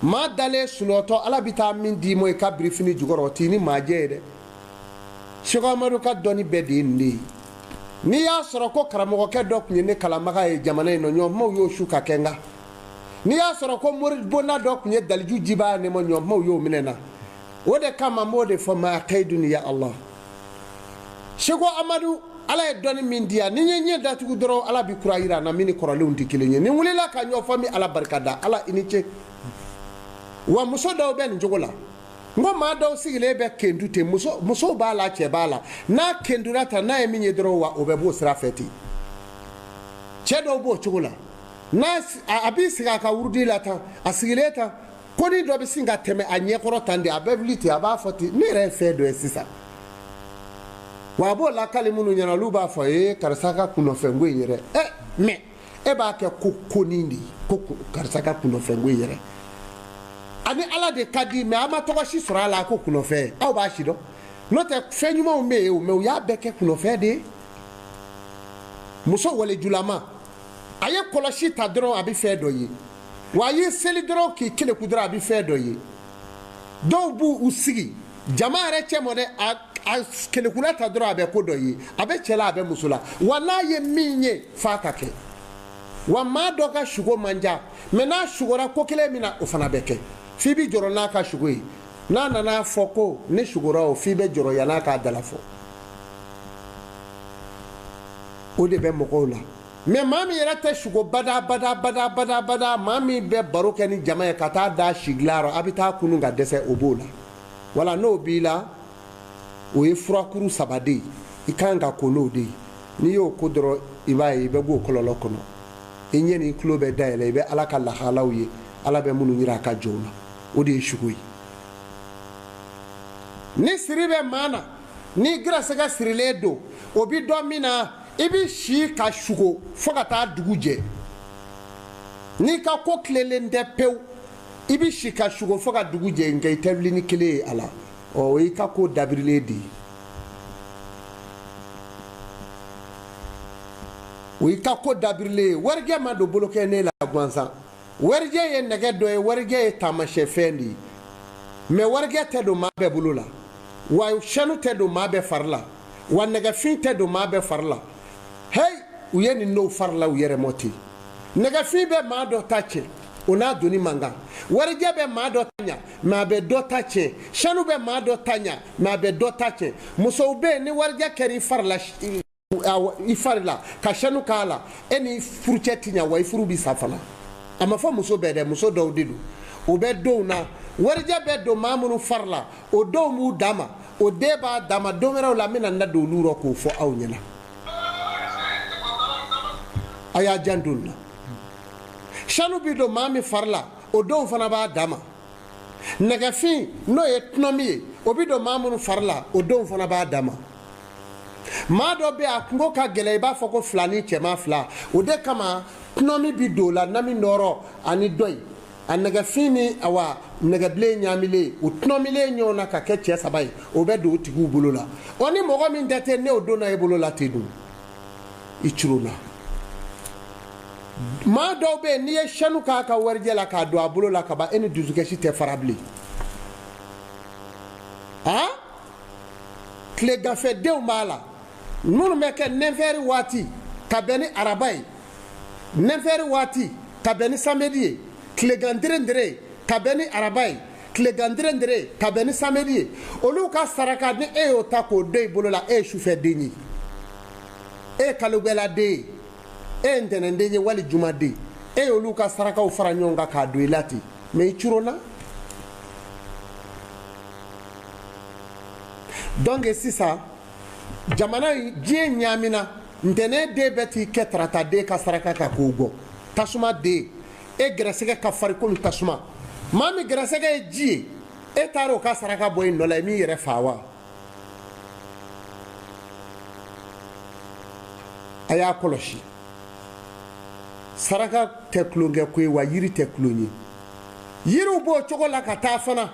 maa dalen sunɔgɔtɔ ala bɛ taa min d'i ma i ka birifini jukɔrɔ o t'i ni maa jɛ ye dɛ Seko Amadu ka dɔnni bɛɛ de ye nin de ye n'i y'a sɔrɔ ko karamɔgɔkɛ dɔ tun ye ne kalanbaga ye jamana in nɔ ɲɔnkumaw y'o su ka kɛ n kan n'i y'a sɔrɔ ko moribonda dɔ tun ye daliju jibaa ne ma ɲɔnkumaw y'o minɛ na o de kama n b'o de fɔ maa kaidun ya Allah Seko Amadu ala ye dɔnni min di yan ni n ye ɲɛ datugu dɔrɔn ala bɛ kura yira n na min ni kɔrɔlenw tɛ kelen ye ni n wulila ka ɲɔ fɔ n bɛ ala barika da ala i ni ce wa muso dɔw bɛ nin cogo la n ko maa dɔw sigilen bɛ kentu ten musow b'a la cɛ b'a la n'a kentura ta n'a ye min ye dɔrɔn wa o bɛ b'o sira fɛ ten cɛ dɔw b'o cogo la n'a a b'i sigi a ka wurudi la tan a sigilen tan ko ni dɔ bɛ sin ka tɛmɛ a ɲɛkɔrɔ tan de a bɛ wuli ten a b'a fɔ ten ne yɛrɛ ye fɛn dɔ ye sisan wa a b'o lakali minnu ɲɛna olu b'a fɔ ee karisa ka kunnafɛnko in yɛrɛ ɛ mais e b'a kɛ ko konin de ye ko karisa ka kunnafɛnko in yɛrɛ ani ala de ka di mais a ma tɔgɔ si sɔrɔ a la ko kunnafɛn aw b'a si dɔn n'o tɛ fɛn ɲumanw bɛ yen o mais u y'a bɛɛ kɛ kunnafɛn de ye muso walejulama a ye kɔlɔsi ta dɔrɔn a bɛ fɛn dɔ ye wa a ye seli dɔrɔn k'i keleku dɔrɔn a bɛ fɛn dɔ ye dɔw b'u sigi jama yɛrɛ cɛ mɔ dɛ a kelekula ta dɔrɔn a bɛ ko dɔ ye a bɛ cɛ la a bɛ muso la wa n'a ye min ye f'a ka kɛ wa maa dɔ ka sugo man ca mais n'a sugora ko kelen min na o fana bɛ kɛ f'i bɛ jɔrɔ n'a ka sugo ye n'a nana fɔ ko ne sugora o f'i bɛ jɔrɔ yann'a k'a dala fɔ o de bɛ mɔgɔw la mais maa min yɛrɛ tɛ sugo bada bada bada bada bada maa min bɛ baro kɛ ni jama ye ka taa da sigilan rɔ a bɛ taa kunun ka dɛsɛ o b'o la wala n'o b'i la o ye furakuru saba de ye i kan ka ko n'o de ye n'i y'o ko dɔrɔn i b'a ye i bɛ b'o kɔlɔlɔ kɔnɔ i ɲɛ n'i tulo bɛ dayɛlɛ i bɛ ala ka lahalaw ye ala bɛ minnu yira a ka jɔnw na o de ye sugo ye ni siri bɛ maa na ni gɛrɛsɛgɛ sirilen don o bɛ dɔn min na i bɛ si ka sugo fo ka taa dugu jɛ n'i ka ko tilenlen tɛ pewu i bɛ si ka sugo fo ka dugu jɛ nka i tɛ wuli ni kelen ye a la ɔ o y'i ka ko dabirilen de ye o y'i ka ko dabirilen ye warijɛ ma don bolokɛ ne la gansan warijɛ ye nɛgɛ dɔ ye warijɛ ye taamasiyɛnfɛn de ye mais warijɛ tɛ don maa bɛɛ bolo la wa sanu tɛ don maa bɛɛ fari la wa nɛgɛfin tɛ don maa bɛɛ fari la hey u ye nin n'o fari la u yɛrɛ mɔ ten nɛgɛfin bɛ maa dɔ ta tiɲɛ o n'a doni man kan warijɛ bɛ maa dɔ ta ɲa mais a bɛ dɔ ta tiɲɛ sanu bɛ maa dɔ ta ɲa mais a bɛ dɔ ta tiɲɛ musow bɛ yen ni warijɛ kɛra i fari la i fari la ka sanu k'a la e ni furucɛ ti ɲa wa i furu bi sa fana a ma fɔ muso bɛɛ dɛ muso dɔw de don o bɛ donw na warijɛ bɛ don maa minnu fari la o dɔw b'u dama o den b'a dama don wɛrɛw la n bɛna n da don olu rɔ k'o fɔ aw ɲɛna a y'a janto nin na sanu bi don maa min fari la o dɔw fana b'a dama nɛgɛfin n'o ye tɔnɔmi ye o bi don maa minnu fari la o dɔw fana b'a dama maa dɔ bɛ a kungo ka gɛlɛn i b'a fɔ ko fila ni cɛman fila o de kama Tɔnɔmi bi don o la, nami nɔrɔ ani dɔ in a nɛgɛfin ni awa nɛgɛbilen ɲaamilen, o tɔnɔmilen ɲɔgɔn na ka kɛ cɛ 3 ye, o bɛ don o tigiw bolo la. Ɔ ni mɔgɔ min tɛ ten, ne o donna e bolo la ten dun, i curona. Maa dɔw bɛ yen, n'i ye sanu k'a ka warijɛ la k'a don a bolo la ka ban, e ni dusukasi tɛ fara bilen. Han, tileganfɛdenw b'a la minnu bɛ kɛ nɛnfɛri waati ka bɛn ni araba ye, nɛnfɛri waati ka bɛn ni samedi ye, tilegan derendere ka bɛn ni araba ye, tilegan derendere ka bɛn ni samedi ye. Olu ka saraka, ni e y'o ta k'o don i bolo la, e ye sufɛden ye, e ye kalogɛladen ye, e ye ntɛnɛnden ye wali jumaden, e y'olu ka sarakaw fara ɲɔgɔn kan k'a don i la ten, mɛ i curona. Donc sisan jamana diɲɛ ɲaamina, ntɛnɛn den bɛ t'i kɛ tarata den ka saraka kan k'o gɔ. Tasuma den, e gɛrɛsɛgɛ ka farin komi tasuma. Maa min gɛrɛsɛgɛ ye ji ye, e taara o ka saraka bɔ i nɔ la, i m'i yɛrɛ fa wa? A y'a kɔlɔsi, saraka tɛ tulonkɛ ko ye wa yiri tɛ tulon ye. Yiriw b'o cogo la ka taa fana.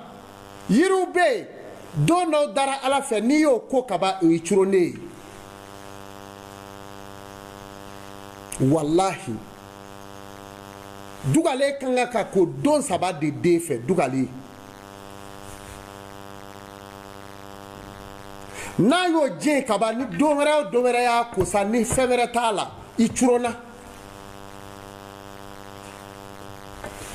Yiriw bɛ yen, don dɔw dara Ala fɛ, n'i y'o ko kaban, o y'i curonnen ye. Walahi, dugalen kan ka ko don 3 de den fɛ. Dugalen n'a y'o diɲɛ kaban, ni don wɛrɛ o don wɛrɛ y'a ko sa, ni fɛn wɛrɛ t'a la, i curonna.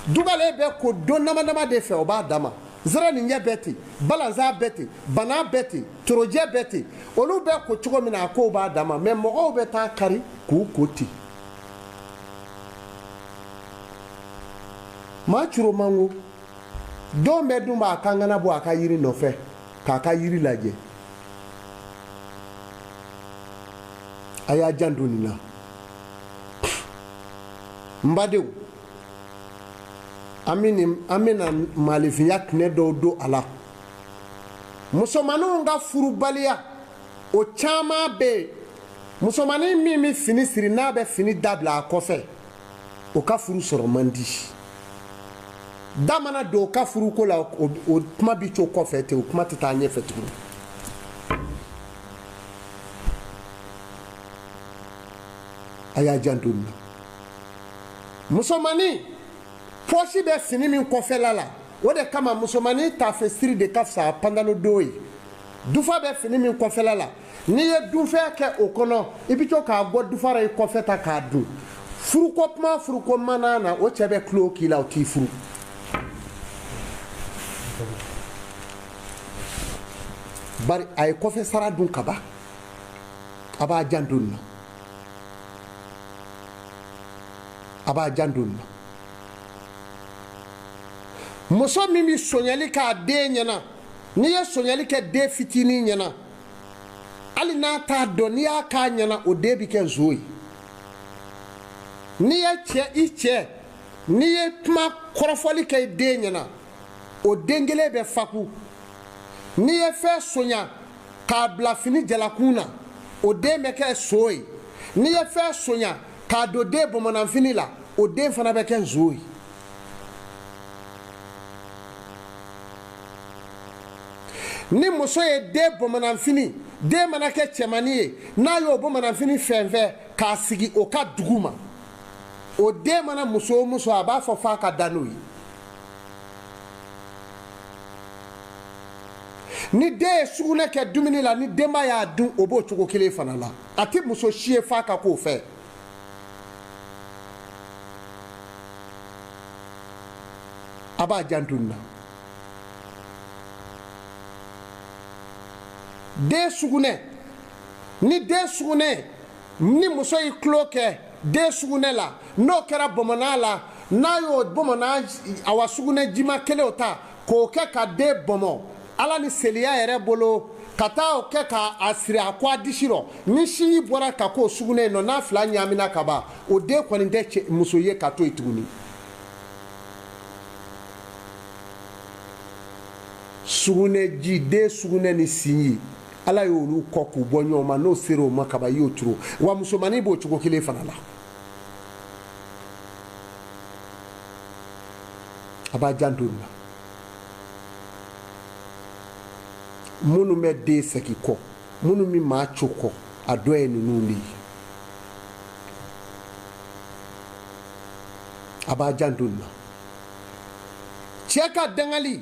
Dugalen bɛ ko don dama dama de fɛ, o b'a dama. Zɛrɛ ni ɲɛ bɛɛ ten, balanzan bɛɛ ten, bana bɛɛ ten, torojɛ bɛɛ ten, olu bɛ ko cogo min na, a kow b'a dama. Mɛ mɔgɔw bɛ taa kari k'u ko ten. Maa curo man go, don bɛɛ dun b'a kankana bɔ a ka yiri nɔfɛ k'a ka yiri lajɛ. A y'a janto nin na, n badenw. An bɛna maalifinya tinɛ dɔw don a la. Musomaninw ka furubaliya, o caman bɛ yen. Musomanin min bɛ fini siri, n'a bɛ fini dabila a kɔfɛ, o ka furu sɔrɔ man di. Da mana don o ka furuko la, o kuma bi to kɔfɛ ten, o kuma tɛ taa ɲɛfɛ tuguni. A y'a janto nin na. Musomanin pɔsi bɛ fini min kɔfɛla la, o de kama musomanin taafe siri de ka fisa pantalon don ye. Dufa bɛ fini min kɔfɛla la, n'i ye dunfɛn kɛ o kɔnɔ, i bɛ to k'a bɔ dufa la i kɔfɛ ta k'a dun. Furuko kuma furuko mana na, o cɛ bɛ tulo k'i la, o t'i furu. Bari a ye kɔfɛ sara dun ka ban, a b'a janto nin na, a b'a janto nin na. Muso min bɛ sonyali k'a den ɲɛna, n'i ye sonyali kɛ den fitinin ɲɛna, hali n'a t'a dɔn, n'i y'a k'a ɲɛna, o den bɛ kɛ nson ye. N'i ye cɛ i cɛ, n'i ye kuma kɔrɔfɔli kɛ i den ɲɛna, o den kelen bɛ faku. N'i ye fɛn sonya k'a bila fini jalakun na, o den bɛ kɛ so ye. N'i ye fɛn sonya k'a don den bamananfini la, o den fana bɛ kɛ nson ye. Ni muso ye den bamananfini, den mana kɛ cɛmannin ye, n'a y'o bamananfini fɛn fɛn k'a sigi o ka dugu ma, o den mana muso o muso, a b'a fɔ f'a ka da n'o ye. Ni den ye sugunɛ kɛ dumuni la, ni denba y'a dun, o b'o cogo kelen fana la. A tɛ muso si ye f'a ka k'o fɛ. A b'a janto nin na. Den sugunɛ, ni den sugunɛ, ni muso y'i tulo kɛ den sugunɛ la, n'o kɛra bɔnbɔnna la, n'a y'o bɔnbɔnna awa sugunɛ jima kelen o ta k'o kɛ ka den bɔnbɔn, Ala ni seliya yɛrɛ bolo, ka taa o kɛ k'a siri a kɔ a disi rɔ, ni sinji bɔra ka k'o sugunɛ in nɔ, n'a fila ɲaamina ka ban, o den kɔni tɛ muso ye ka to yen tuguni. Sugunɛji, den sugunɛ ni sinji, Ala y'olu kɔ k'u bɔ ɲɔgɔn ma, n'o sera o ma kaban, i y'o turu. Wa musomannin b'o cogo kelen fana la. A b'a janto nin na. Minnu bɛ den segin kɔ, minnu bɛ maa co kɔ, a dɔ ye ninnu de ye. A b'a janto nin na. Cɛ ka dangali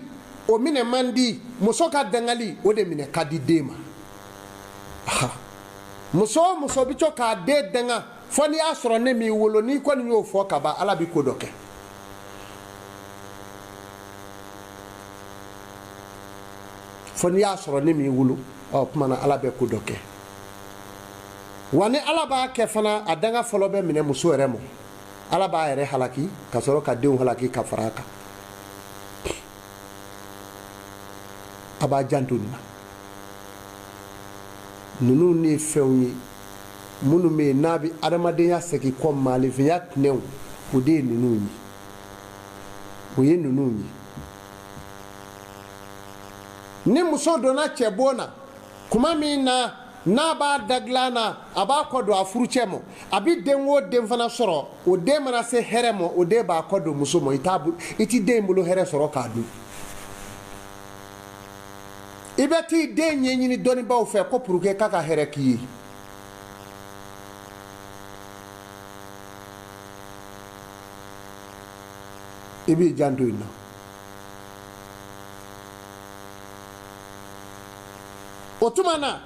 o minɛ man di, muso ka dangali o de minɛ ka di den ma. Muso o muso bɛ to k'a den danga fo n'i y'a sɔrɔ ne m'i wolo, n'i kɔni y'o fɔ ka ban, Ala bɛ ko dɔ kɛ. Fo n'i y'a sɔrɔ ne m'i wolo, ɔ kuma na Ala bɛ ko dɔ kɛ. Wa ni Ala b'a kɛ fana, a danga fɔlɔ bɛ minɛ muso yɛrɛ ma. Ala b'a yɛrɛ halaki ka sɔrɔ ka denw halaki ka fara a kan. A b'a janto nin na. Ninnu ne ye fɛnw ye minnu bɛ yen n'a bɛ adamadenya segin kɔ, maalifinya tinɛw, o de ye ninnu ye. O ye ninnu ye. Ni muso donna cɛbon na kuma min na, n'a b'a da dilan na, a b'a kɔ don a furucɛ ma, a bɛ den o den fana sɔrɔ, o den mana se hɛrɛ ma, o den b'a kɔ don muso ma. I ti den bolo hɛrɛ sɔrɔ k'a dun. I bɛ t'i den ɲɛɲini dɔnnibaaw fɛ ko pour que k'a ka hɛrɛ k'i ye. I b'i janto in na. O tuma na,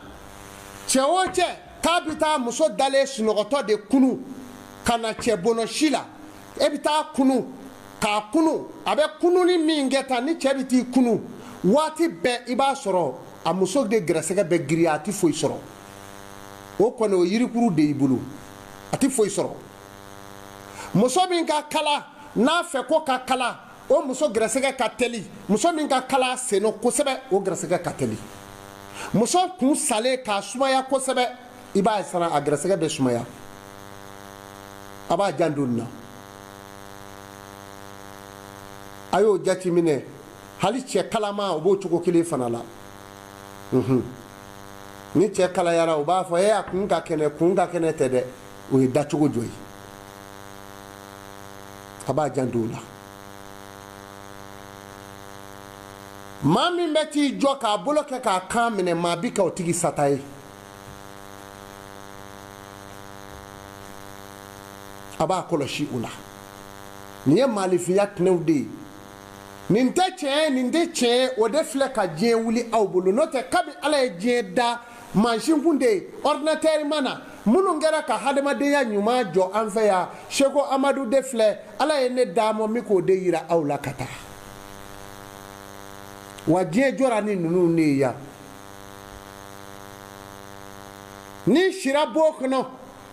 cɛ o cɛ k'a bɛ taa muso dalen sunɔgɔtɔ de kunu ka na cɛ bɔnɔ si la, e bɛ taa kunu k'a kunu, a bɛ kununi min kɛ tan, ni cɛ bɛ t'i kunu waati bɛɛ, i b'a sɔrɔ a muso de gɛrɛsɛgɛ bɛ girinya, a tɛ foyi sɔrɔ. O kɔni o yirikuru de y'i bolo, a tɛ foyi sɔrɔ. Muso min ka kala n'a fɛ ko ka kala, o muso gɛrɛsɛgɛ ka teli. Muso min ka kala sen nɔ kosɛbɛ, o gɛrɛsɛgɛ ka teli. Muso kun salen k'a sumaya kosɛbɛ, i b'a ye fana a gɛrɛsɛgɛ bɛ sumaya. A b'a janto nin na. A y'o jateminɛ. Hali cɛ kalama o b'o cogo kelen fana la. Ni cɛ kalayara, u b'a fɔ e a kun ka kɛnɛ, kun ka kɛnɛ tɛ dɛ, o ye dacogo jɔ ye. A b'a janto o la. Maa min bɛ t'i jɔ k'a bolo kɛ k'a kan minɛ, maa bi ka o tigi sata ye. A b'a kɔlɔsi o la. Nin ye maalifinya tinɛw de ye. Nin tɛ tiɲɛ ye, nin tɛ tiɲɛ ye, o de filɛ ka diɲɛ wuli aw bolo. N'o tɛ, kabi Ala ye diɲɛ da, mansin kun tɛ yen, ordinateur ma na. Minnu kɛra ka hadamadenya ɲuman jɔ an fɛ yan, Seko Amadu de filɛ, Ala ye ne d'a ma, min k'o de yira aw la ka taa. Wa diɲɛ jɔra ni ninnu de ye yan. N'i sira bon kɔnɔ,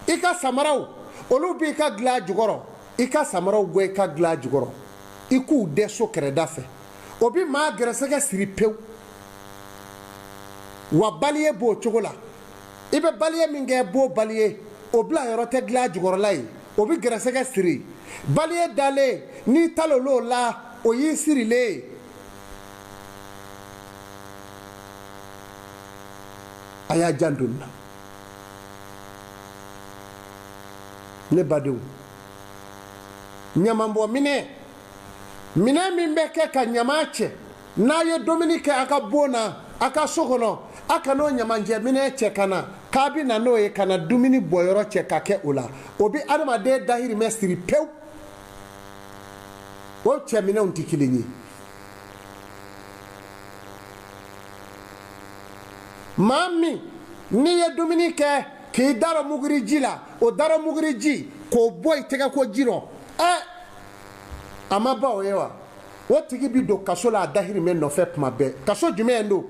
i ka samaraw, olu b'i ka dilan jukɔrɔ, i ka samaraw bɔ i ka dilan jukɔrɔ, i k'u dɛ so kɛrɛda fɛ, o bi maa gɛrɛsɛgɛ siri pewu. Wa baliye b'o cogo la, i bɛ baliye min kɛ bo baliye, o bila yɔrɔ tɛ dilan jukɔrɔla ye, o bi gɛrɛsɛgɛ siri. Baliye dalen, n'i talol'o la, o y'i sirilen ye. A y'a janto nin na. Ne badenw, ɲamanbɔ minɛ, minɛ min bɛ kɛ ka ɲama cɛ, n'a ye dumuni kɛ a ka bon na, a ka so kɔnɔ, a kan'o ɲamanjɛ minɛ cɛ ka na k'a bɛ na n'o ye ka na dumuni bɔyɔrɔ cɛ ka kɛ o la, o bɛ adamaden dahirimɛ siri pewu. O cɛ minɛnw tɛ kelen ye. Maa min n'i ye dumuni kɛ k'i darɔ muguri ji la, o darɔ muguri ji k'o bɔ i tɛgɛ ko ji rɔ, a ma ban o ye wa? O tigi bi don kaso la a dahirimɛ nɔfɛ tuma bɛɛ. Kaso jumɛn don?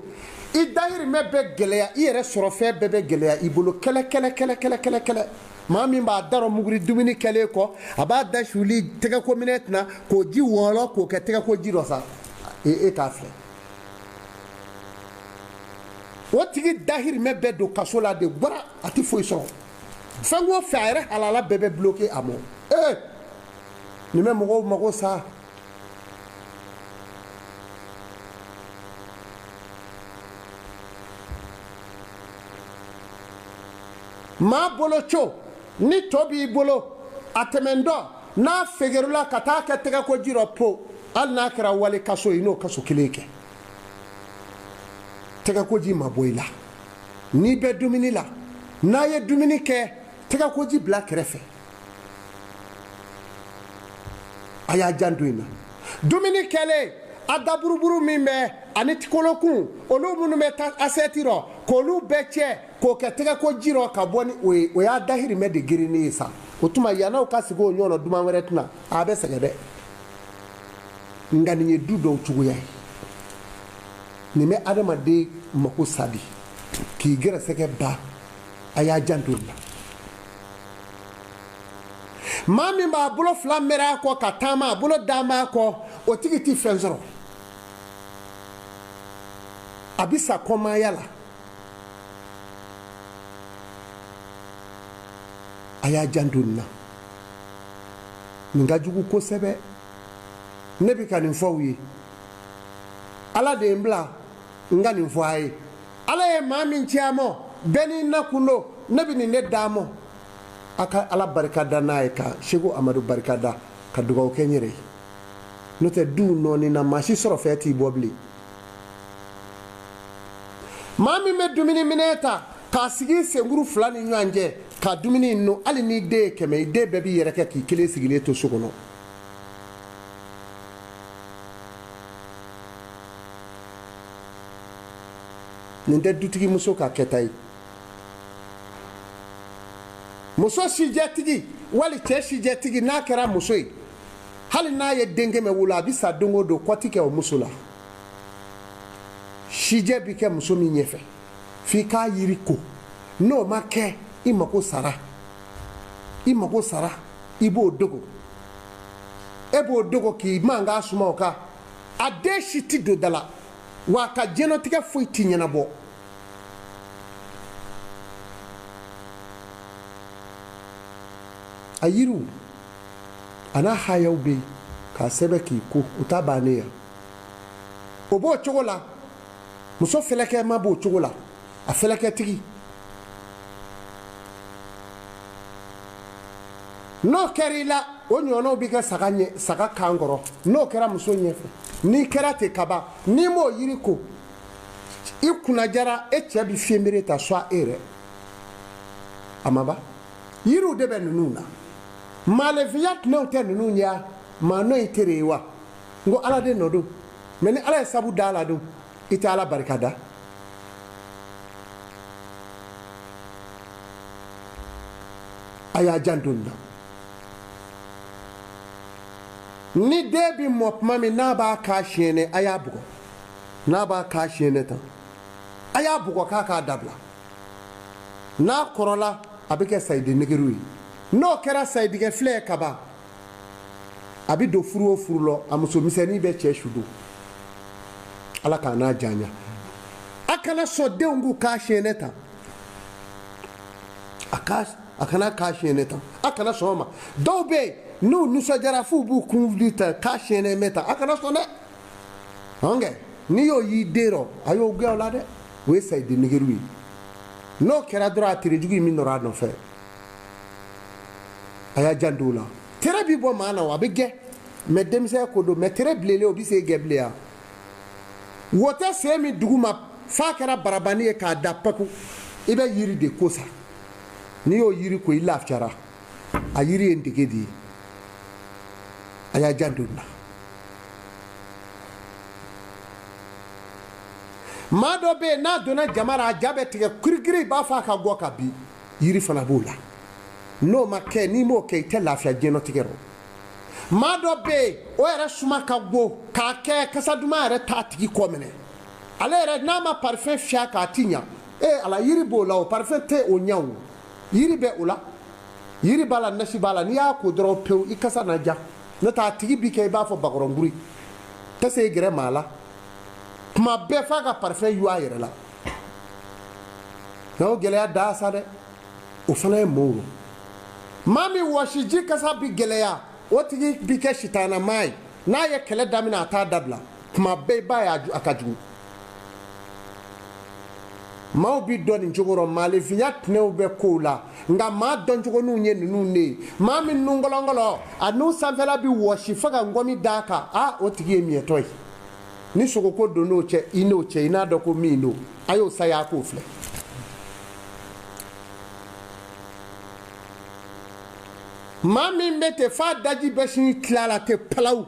I dahirimɛ bɛ gɛlɛya, i yɛrɛ sɔrɔ fɛn bɛɛ bɛ gɛlɛya i bolo, kɛlɛ kɛlɛ kɛlɛ kɛlɛ kɛlɛ kɛlɛ. Maa min b'a darɔ muguri dumuni kɛlen kɔ, a b'a da suli tɛgɛko minɛ tɛna k'o ji wɔlɔ k'o kɛ tɛgɛko ji dɔ sa, e k'a filɛ. O tigi dahirimɛ bɛɛ don kaso la de, gbara, a tɛ foyi sɔrɔ. Fɛn o fɛn a yɛrɛ halala bɛɛ bɛ bloqué a ma. Nin bɛ mɔgɔw mago sa. Maa bolo co ni tɔ b'i bolo, a tɛmɛntɔ n'a fegerela ka taa kɛ tɛgɛ ko ji rɔ po, Hali n'a kɛra wale kaso ye, i n'o kaso kelen kɛ. Tɛgɛkoji ma bɔ i la. N'i bɛ dumuni la, n'a ye dumuni kɛ, tɛgɛkoji bila kɛrɛfɛ. A y'a janto in na. Dumuni kɛlen, a daburuburu min bɛ ani kolokun, olu minnu bɛ taa asɛti rɔ, k'olu bɛɛ cɛ k'o kɛ tɛgɛkoji rɔ ka bɔ ni o ye, o y'a dahirimɛ de gerenni ye sa. O tuma yann'aw ka sigi o ɲɔgɔn na duman wɛrɛ tɛna, a bɛ sɛgɛn dɛ. Nka nin ye du dɔw cogoya ye. Nin bɛ adamaden mako sa de, k'i gɛrɛsɛgɛ ban. A y'a janto nin na. Maa min b'a bolo fila mɛrɛ a kɔ ka taama, a bolo d'a ma a kɔ, o tigi ti fɛn sɔrɔ. A bi sa kɔmaaya la. A y'a janto nin na. Nin ka jugu kosɛbɛ. Ne bɛ ka nin fɔ aw ye. Ala de ye n bila n ka nin fɔ a ye. Ala ye maa min ci a ma, bɛɛ n'i nakun don. Ne bɛ nin de d'a ma. A ka Ala barika da n'a ye, ka Seko Amadu barika da, ka dugawu kɛ n yɛrɛ ye. N'o tɛ duw nɔɔni na, maa si sɔrɔ fɛn t'i bɔ bilen. Maa min bɛ dumuni minɛ ta k'a sigi senkuru fila ni ɲɔgɔn cɛ ka dumuni nu, hali n'i den ye 100, i den bɛɛ b'i yɛrɛ kɛ k'i kelen sigilen to so kɔnɔ. Nin tɛ dutigi muso ka kɛta ye. Muso sijɛtigi wali cɛ sijɛtigi, n'a kɛra muso ye, hali n'a ye den 100 wolo, a bɛ sa don o don, kɔ ti kɛ o muso la. Sijɛ bi kɛ muso min ɲɛfɛ, f'i k'a yiri ko. N'o ma kɛ, i mako sara. I mako sara, i b'o dogo. E b'o dogo k'i mankan suma o kan. A den si ti don da la, wa a ka diɲɛnatigɛ foyi ti ɲɛnabɔ. A yiriw a n'a hayaw bɛ yen k'a sɛbɛn k'i ko, o t'a bannen ya. O b'o cogo la, muso fɛlɛkɛma b'o cogo la, a fɛlɛkɛtigi. N'o kɛra i la, o ɲɔgɔnnaw bɛ kɛ saga ɲɛ, saga kan kɔrɔ. N'o kɛra muso ɲɛfɛ, n'i kɛra ten kaban, n'i m'o yiri ko, i kunnajara, e cɛ bɛ fiyenbere ta soit e yɛrɛ. A ma ban. Yiriw de bɛ ninnu na. Maalefinya tɛnɛw tɛ ninnu ye wa? Maa nɔ ye tere ye wa? N ko Ala de nɔ don. Mɛ ni Ala ye sabu da la don, i tɛ Ala barika da. A y'a janto nin na. Ni den bɛ mɔ tuma min, n'a b'a ka siɲɛnɛ, a y'a bugɔ. N'a b'a ka siɲɛnɛ tan, a y'a bugɔ k'a k'a dabila. N'a kɔrɔla, a bɛ kɛ sayiden negeru ye. N'o kɛra sayidigɛ filɛ ye kaban, a bɛ don furu o furu lɔ, a muso misɛnnin bɛ cɛ su don. Ala k'a n'a janya. A kana sɔn denw k'u k'a siɲɛnɛ tan. A kana k'a siɲɛnɛ tan. A kana sɔn o ma. Dɔw bɛ yen, n'u nisɔndiyara f'u b'u kun wuli tan, k'a siɲɛnɛ mɛn tan. A kana sɔn dɛ. Ɔnkɛ, n'i y'o y'i den rɔ, a y'o gɛn o la dɛ. O ye sayiden negeru ye. N'o kɛra dɔrɔn, a tere jugu in bɛ nɔrɔ a nɔfɛ. A y'a janto o la. Tere bi bɔ maa na o, a bɛ gɛn. Mɛ denmisɛn ko don, mɛ tere bilenlen o bɛ se gɛn bilen ya. Wo tɛ sen min dugu ma, f'a kɛra barabani ye k'a da paku. I bɛ yiri de ko sa. N'i y'o yiri ko, i lafiyara. A yiri ye n dege de ye. A y'a janto nin na. Maa dɔ bɛ yen, n'a donna jama la, a ja bɛ tigɛ kirikiri, i b'a fɔ a ka gɔ ka bin. Yiri fana b'o la. N'o ma kɛ, n'i m'o kɛ, i tɛ lafiya diɲɛlatigɛ rɔ. Maa dɔ bɛ yen, o yɛrɛ suma ka go k'a kɛ kasa duman yɛrɛ t'a tigi kɔ minɛ. Ale yɛrɛ n'a ma parfum fiyɛ k'a ti ɲa. Ee Ala, yiri b'o la o, parfum tɛ o ɲa o. Yiri bɛ o la. Yiri b'a la, nasi b'a la. N'i y'a ko dɔrɔn pewu, i kasa na ja. N'o tɛ a tigi bi kɛ i b'a fɔ bakɔrɔnkuri. Tɛ se i gɛrɛ maa la. Tuma bɛɛ f'a ka parfum yu a yɛrɛ la. Nka o gɛlɛya da sa dɛ. O fana ye mɔw ye. Maa min wɔsiji kasa bi gɛlɛya, o tigi bi kɛ sitanamaa ye. N'a ye kɛlɛ daminɛ, a t'a dabila. Tuma bɛɛ i b'a ye a ka jugu. Maaw bi dɔn nin cogo rɔ, maalefinya tɛnɛw bɛ kow la, nka maa dɔncogoninw ye ninnu de ye. Maa min nun gɔlɔngɔlɔ, a nun sanfɛla bi wɔsi fo ka ngɔmi d'a kan, a o tigi ye miɲɛtɔ ye. Ni sogoko donn'o cɛ, i n'o cɛ, i n'a dɔn ko min don, a y'o saya k'o filɛ. Maa min bɛ ten f'a daji bɛ sin tila la ten palawu,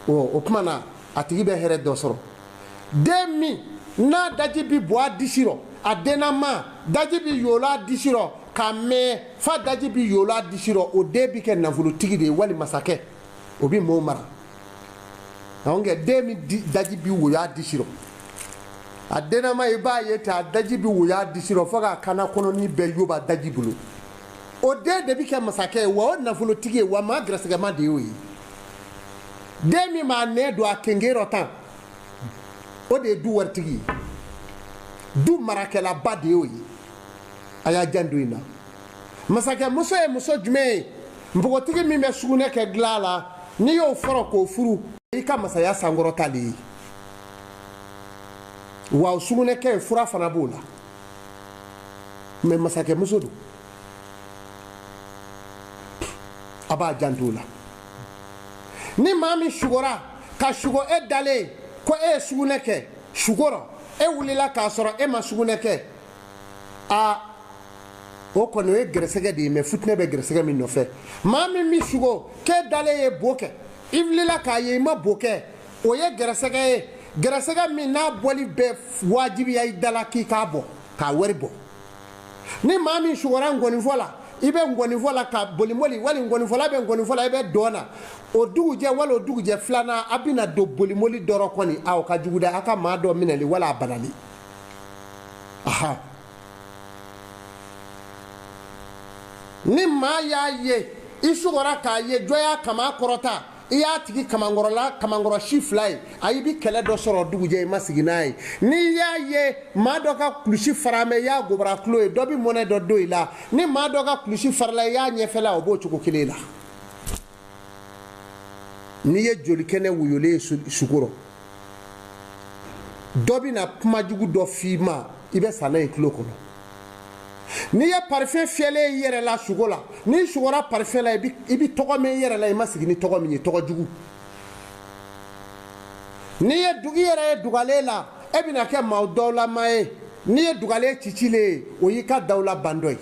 o tuma na a tigi bɛ hɛrɛ dɔ sɔrɔ. Den min n'a daji bi bɔ a disi rɔ, a dennama daji bi yoolo a disi rɔ ka mɛn f'a daji bi yoolo a disi rɔ, o den bi kɛ nafolotigi de ye wali masakɛ, o bi mɔɔw mara. Donc den min daji bi woyo a disi rɔ, a dennama i b'a ye ten, a daji bi woyo a disi rɔ fo k'a kana kɔnɔni bɛɛ yoba daji bolo. O den de bi kɛ masakɛ ye, wa o nafolotigi ye, wa maa gɛrɛsɛgɛma de y'o ye. Den min b'a nɛn don a kenge rɔ tan, o de ye du waritigi ye, du marakɛlaba de y'o ye. A y'a janto in na. Masakɛmuso ye muso jumɛn ye? Npogotigi min bɛ sugunɛ kɛ dilan la, n'i y'o fɔrɔ k'o furu, i ka masaya sankɔrɔta de ye. Wa o sugunɛ kɛ fura fana b'o la. Mais masakɛmuso don, a b'a janto o la. Ni maa min sugora ka sugo e dalen ko e ye sugunɛ kɛ sugorɔ, e wulila k'a sɔrɔ e ma sugunɛ kɛ, a o kɔni o ye gɛrɛsɛgɛ de ye, mɛ futinɛ bɛ gɛrɛsɛgɛ min nɔfɛ. Maa min bɛ sugo k'e dalen ye bo kɛ, i wulila k'a ye i ma bo kɛ, o ye gɛrɛsɛgɛ ye. Gɛrɛsɛgɛ min n'a bɔli bɛ wajibiya i da la k'i k'a bɔ, k'a wari bɔ. Ni maa min sugora ngɔnifɔ la, i bɛ ngɔnifɔ la ka bolimoli, wali ngɔnifɔla bɛ ngɔnifɔ la, i bɛ dɔn na, o dugujɛ wali o dugujɛ filanan, a bɛna don bolimoli dɔrɔn kɔni, a o ka jugu dɛ, a ka maa dɔ minɛli wala a banali. Aha. Ni maa y'a ye i sugora k'a ye jɔ y'a kaman kɔrɔta, i y'a tigi kamankɔrɔla kamankɔrɔ si fila ye, a i bi kɛlɛ dɔ sɔrɔ dugujɛ i ma sigi n'a ye. N'i y'a ye maa dɔ ka kulusi fara mɛ i y'a gobara tulo ye, dɔ bi mɔnɛ dɔ don i la. Ni maa dɔ ka kulusi farala i y'a ɲɛfɛla, o b'o cogo kelen la. N'i ye jolikɛnɛ woyolen ye sukɔrɔ, dɔ bɛna kuma jugu dɔ f'i ma, i bɛ sa n'a ye tulo kɔnɔ. N'i ye parfum fiyɛlen i yɛrɛ la sugo la, n'i sugora parfum la, i bi tɔgɔ mɛn i yɛrɛ la, i ma sigi ni tɔgɔ min ye, tɔgɔ jugu. N'i ye i yɛrɛ ye dugalen la, e bɛna kɛ maa dawulama ye. N'i ye dugalen cicilen ye, o y'i ka dawula bandɔ ye.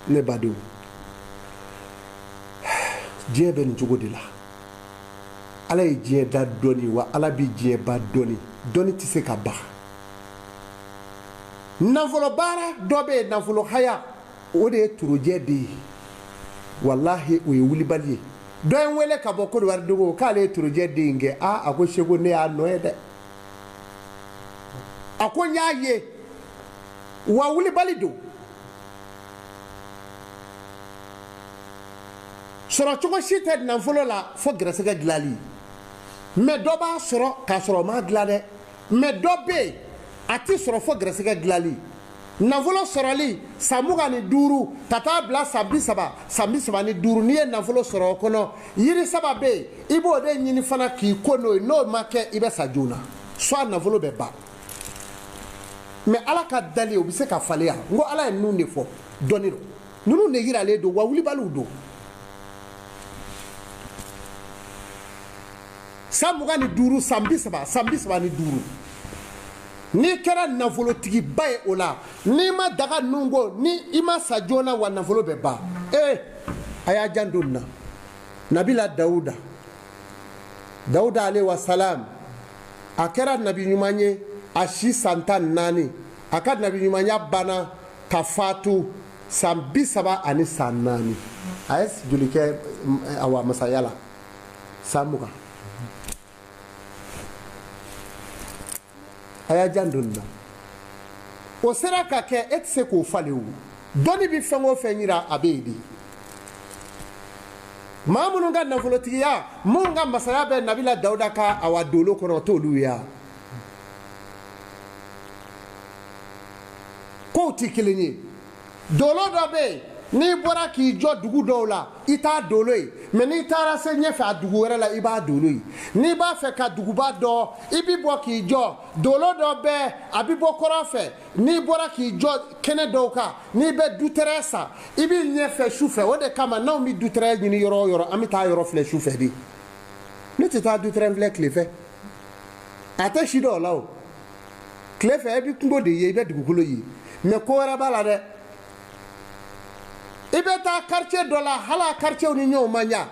Ne badenw, diɲɛ bɛ nin cogo de la. Ala ye diɲɛ da dɔɔni, wa Ala bi diɲɛ ba dɔɔni. Dɔɔni tɛ se ka ban. Nafolo baara dɔ bɛ yen, nafolo haya, o de ye turujɛ de ye. Walahi o ye wulibali ye. Dɔ ye n wele ka bɔ Côte d'Ivoire dogo k'ale ye turujɛ den in kɛ. Aa, a ko Seko, ne y'a nɔ ye dɛ. A ko n y'a ye, wa wulibali don. Sɔrɔ cogo si tɛ nafolo la fo gɛrɛsɛgɛ dilanli. Mɛ dɔ b'a sɔrɔ k'a sɔrɔ o m'a dilan dɛ. Mɛ dɔ bɛ yen, a ti sɔrɔ fo gɛrɛsɛgɛ dilanli. Nafolo sɔrɔli san 25 ka taa bila san 30, san 35, n'i ye nafolo sɔrɔ o kɔnɔ, yiri saba bɛ yen, i b'o de ɲini fana k'i ko n'o ye. N'o ma kɛ, i bɛ sa joona, soit nafolo bɛ ban. Mɛ Ala ka dali, o bɛ se ka falen yan. N ko Ala ye ninnu de fɔ dɔnni rɔ. Ninnu de yiralen don, wa wulibaliw don. San 25, san 30, san 35, n'i kɛra nafolotigiba ye o la, n'i ma daga ninnu ko, ni i ma sa joona, wa nafolo bɛ ban. Ee, a y'a janto nin na. Nabila Dawuda, Dawuda alayhi wa salam, a kɛra nabi ɲuman ye a si san 14. A ka nabi ɲumanya banna ka fatu san 30 ani san 4. A ye joli kɛ awa masaya la? San 20. A y'a janto nin na. O sera ka kɛ, e tɛ se k'o falen o. Dɔnni bɛ fɛn o fɛn yira, a bɛ yen de. Maa minnu ka nafolotigiya, minnu ka masaya bɛ Nabila Dawuda ka awa dolo kɔnɔ, o t'olu ye wa? Kow tɛ kelen ye. Dolo dɔ bɛ yen, N'i bɔra k'i jɔ dugu dɔw la, i t'a dolo ye, mais n'i taara se ɲɛfɛ a dugu wɛrɛ la, i b'a dolo ye. N'i b'a fɛ ka duguba dɔn, i bi bɔ k'i jɔ dolo dɔ bɛ, a bi bɔ kɔrɔn fɛ. N'i bɔra k'i jɔ kɛnɛ dɔw kan, n'i bɛ dutɛrɛ san, i b'i ɲɛfɛ su fɛ. O de kama n'anw bɛ dutɛrɛ ɲini yɔrɔ o yɔrɔ, an bɛ taa yɔrɔ filɛ su fɛ de. Ne tɛ taa dutɛrɛ filɛ tile fɛ, a tɛ si dɔw la o. Tile fɛ, i bɛ kungo de ye, i bɛ dugukolo ye, mais ko wɛrɛ b'a la dɛ. I bɛ taa quartier dɔ la, hali a quartier ni ɲɔgɔn man jan.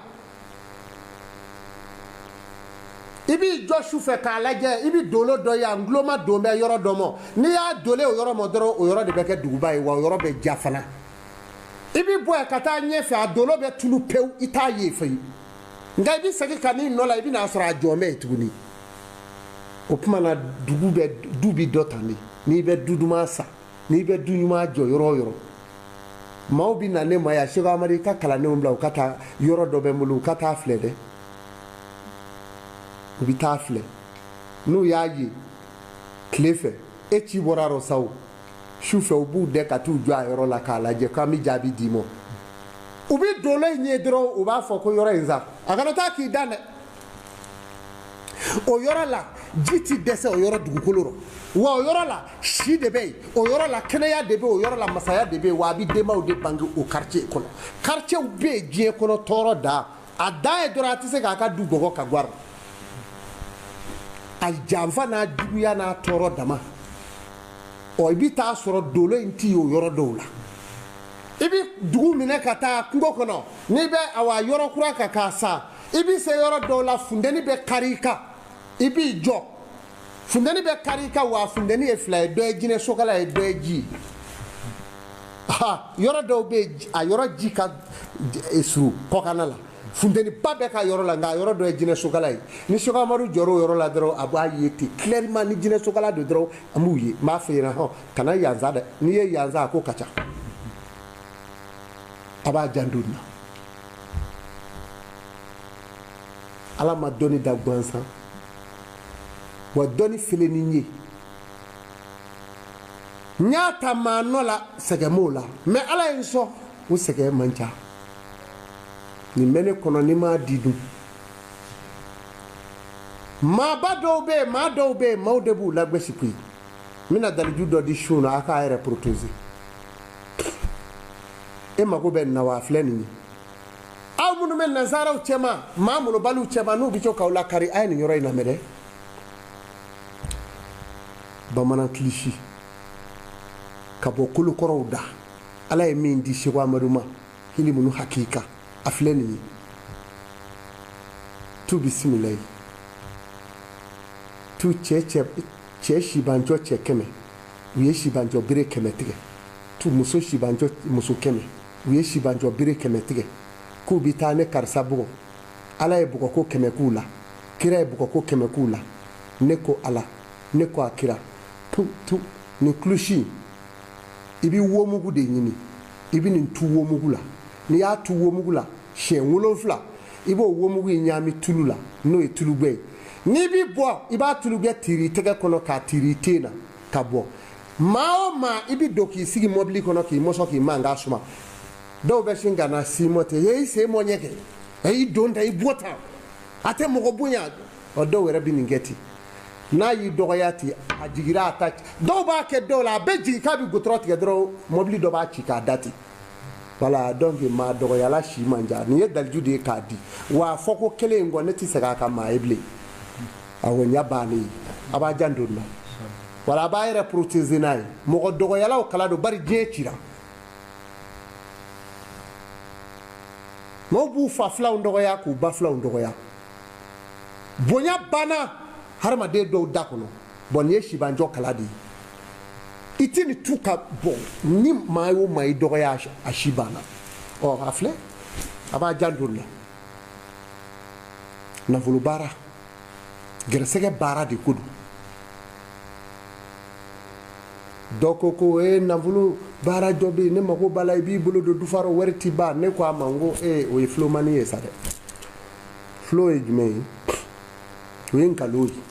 I b'i jɔ su fɛ k'a lajɛ, i bɛ dolo dɔ ye, a nguloma don bɛ yɔrɔ dɔ ma. N'i y'a dole o yɔrɔ ma dɔrɔn, o yɔrɔ de bɛ kɛ duguba ye, wa o yɔrɔ bɛ ja fana. I bɛ bɔ yen ka taa ɲɛfɛ, a dolo bɛ tunu pewu, i t'a ye fewu. Nka i bɛ segin ka n'i nɔ la, i bɛ n'a sɔrɔ a jɔn bɛ yen tuguni. O tuma na, dugu bɛ du bi dɔ tan de. N'i bɛ du duman san, n'i bɛ du ɲuman jɔ yɔrɔ o yɔrɔ, maaw bɛ na ne ma yan, Seko Amadu, i ka kalandenw bila u ka taa yɔrɔ dɔ bɛ n bolo, u ka taa filɛ dɛ. U bɛ taa filɛ, n'u y'a ye tile fɛ, e ci bɔra rɔ sa o, su fɛ u b'u dɛ ka t'u jɔ a yɔrɔ la k'a lajɛ k'an bɛ jaabi d'i ma. U bɛ dolo in ye dɔrɔn, u b'a fɔ ko yɔrɔ in sa, a kana taa k'i dan dɛ. O yɔrɔ la ji ti dɛsɛ o yɔrɔ dugukolo rɔ, wa o yɔrɔ la si de bɛ yen, o yɔrɔ la kɛnɛya de bɛ yen, o yɔrɔ la masaya de bɛ yen, wa a bɛ denbaw de bange o quartier kɔnɔ. Quartier bɛ yen diɲɛ kɔnɔ, tɔɔrɔ da a dan ye dɔrɔn, a tɛ se k'a ka du gɔgɔ ka gwara. A janfa n'a juguya n'a tɔɔrɔ dama. Ɔ, i bɛ taa sɔrɔ dolo in ti o yɔrɔ dɔw la. I bɛ dugu minɛ ka taa kungo kɔnɔ, n'i bɛ awa yɔrɔ kura kan k'a san, i bɛ se yɔrɔ dɔw la, funteni bɛ kari i kan, i b'i jɔ, funteni bɛ kari i kan, wa funteni ye fila ye, dɔ ye jinɛ sokala ye, dɔ ye ji ye. Ha, yɔrɔ dɔw bɛ yen, a yɔrɔ ji ka surun kɔkanna la, funteniba bɛ ka yɔrɔ la, nka a yɔrɔ dɔ ye jinɛ sokala ye. Ni Seko Amadu jɔra o yɔrɔ la dɔrɔn, a b'a ye ten clairement. Ni jinɛ sokala don dɔrɔn, an b'u ye. N b'a f'i ɲɛna, hɔn, kana yansa dɛ. N'i ye yansa, a ko ka ca, a b'a janto nin na. Ala ma dɔnni da gansan, wa dɔnni filɛ nin ye, n y'a ta maa nɔ la, sɛgɛn m'o la, mais Ala ye n sɔn, o sɛgɛn man ca. Nin bɛ ne kɔnɔ, ni m'a di dun. Maaba dɔw bɛ yen, maa dɔw bɛ yen, maaw de b'u lagosi koyi. N bɛna daliju dɔ di su na, a k'a yɛrɛ protéger. E mago bɛ nin na wa? A filɛ nin ye. Aw minnu bɛ nansaraw cɛma, maa molobaliw cɛma, n'u bɛ to k'aw lakari, a ye nin yɔrɔ in lamɛn dɛ. Bamanan kilisi ka bɔ kolokɔrɔw da, Ala ye min di Seko Amadu ma, hilimunu hakika, a filɛ nin ye. Tu bisimilayi, tu cɛ cɛ cɛ sibancɔ cɛ 100, u ye sibancɔ bere 100 tigɛ. Tu muso sibancɔ muso 100, u ye sibancɔ bere 100 tigɛ, k'u bɛ taa ne karisa bugɔ. Ala ye bugɔko 100 k'u la, kira ye bugɔko 100 k'u la. Ne ko Ala, ne ko a kira, tu tu nin kulusi, i bɛ womugu de ɲini, i bɛ nin tu womugu la. N'i y'a tu womugu la siɲɛ 7, i b'o womugu in ɲaami tulu la, n'o ye tulugɛ ye. N'i bɛ bɔ, i b'a tulugɛ tiiri i tɛgɛ kɔnɔ k'a tiiri i ten na ka bɔ. Maa o maa, i bɛ don k'i sigi mɔbili kɔnɔ k'i mɔsɔn k'i mankan suma, dɔw bɛ sin ka na si mɔ ten, i sen mɔ ɲɛ kɛ, i don ta, i bɔ tan, a tɛ mɔgɔ bonya. Ɔ, dɔw yɛrɛ bɛ nin kɛ ten. N'a y'i dɔgɔya ten, a jigira a ta. Dɔw b'a kɛ dɔw la, a bɛ jigin k'a bɛ gotɔrɔ tigɛ dɔrɔn, mɔbili dɔ b'a ci k'a da ten. Voilà, donc maa dɔgɔyala si man ca. Nin ye daliju de ye k'a di, wa a fɔ ko kelen in kɔ, ne tɛ segin a kan maa ye bilen. Awɔ, nin y'a bannen ye. A b'a janto nin na. Voilà, a b'a yɛrɛ protéger n'a ye. Mɔgɔ dɔgɔyalaw kala don, bari diɲɛ cira. Maaw b'u fa filanw dɔgɔya k'u ba filanw dɔgɔya. Bonya banna hadamaden dɔw da kɔnɔ. Bɔn, nin ye sibanjɔ kala de ye. I tɛ nin tu ka bɔn ni maa o maa i dɔgɔya, a si banna. Ɔ, a filɛ, a b'a janto nin na. Nafolo baara, gɛrɛsɛgɛ baara de ko don. Dɔ ko ko e nafolo baara dɔ bɛ yen, ne mako b'a la, i b'i bolo don dufa rɔ, wari ti ban. Ne ko a ma n ko ee, o ye filomani ye sa dɛ. Filo ye jumɛn ye? O ye nkalon ye.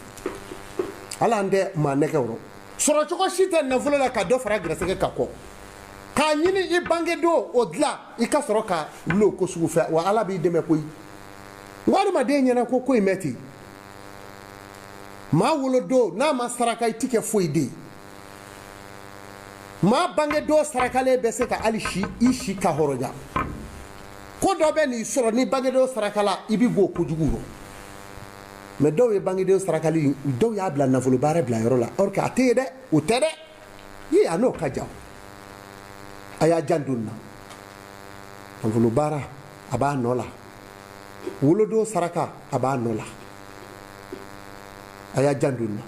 Hali an tɛ maa nɛgɛ rɔ. Sɔrɔ cogo si tɛ nafolo la ka dɔ fara gɛrɛsɛgɛ kan kɔ. K'a ɲini i bangedon o dilan i ka sɔrɔ ka wuli o ko sugu fɛ, wa Ala b'i dɛmɛ koyi. N ko adamaden ɲɛna ko ko in bɛ ten. Maa wolodon n'a ma saraka i ti kɛ foyi den. Maa bangedon sarakalen bɛ se ka hali si i si ka hɔrɔnya. Ko dɔ bɛ n'i sɔrɔ ni bangedon sarakala i bɛ bɔ o kojugu rɔ. Mais dɔw ye bangedon sarakali, dɔw y'a bila nafolo baara bila yɔrɔ la, or que a tɛ yen dɛ, o tɛ dɛ. Ye a n'o ka jan. A y'a janto nin na. Nafolo baara a b'a nɔ la. Wolodon saraka a b'a nɔ la. A y'a janto nin na.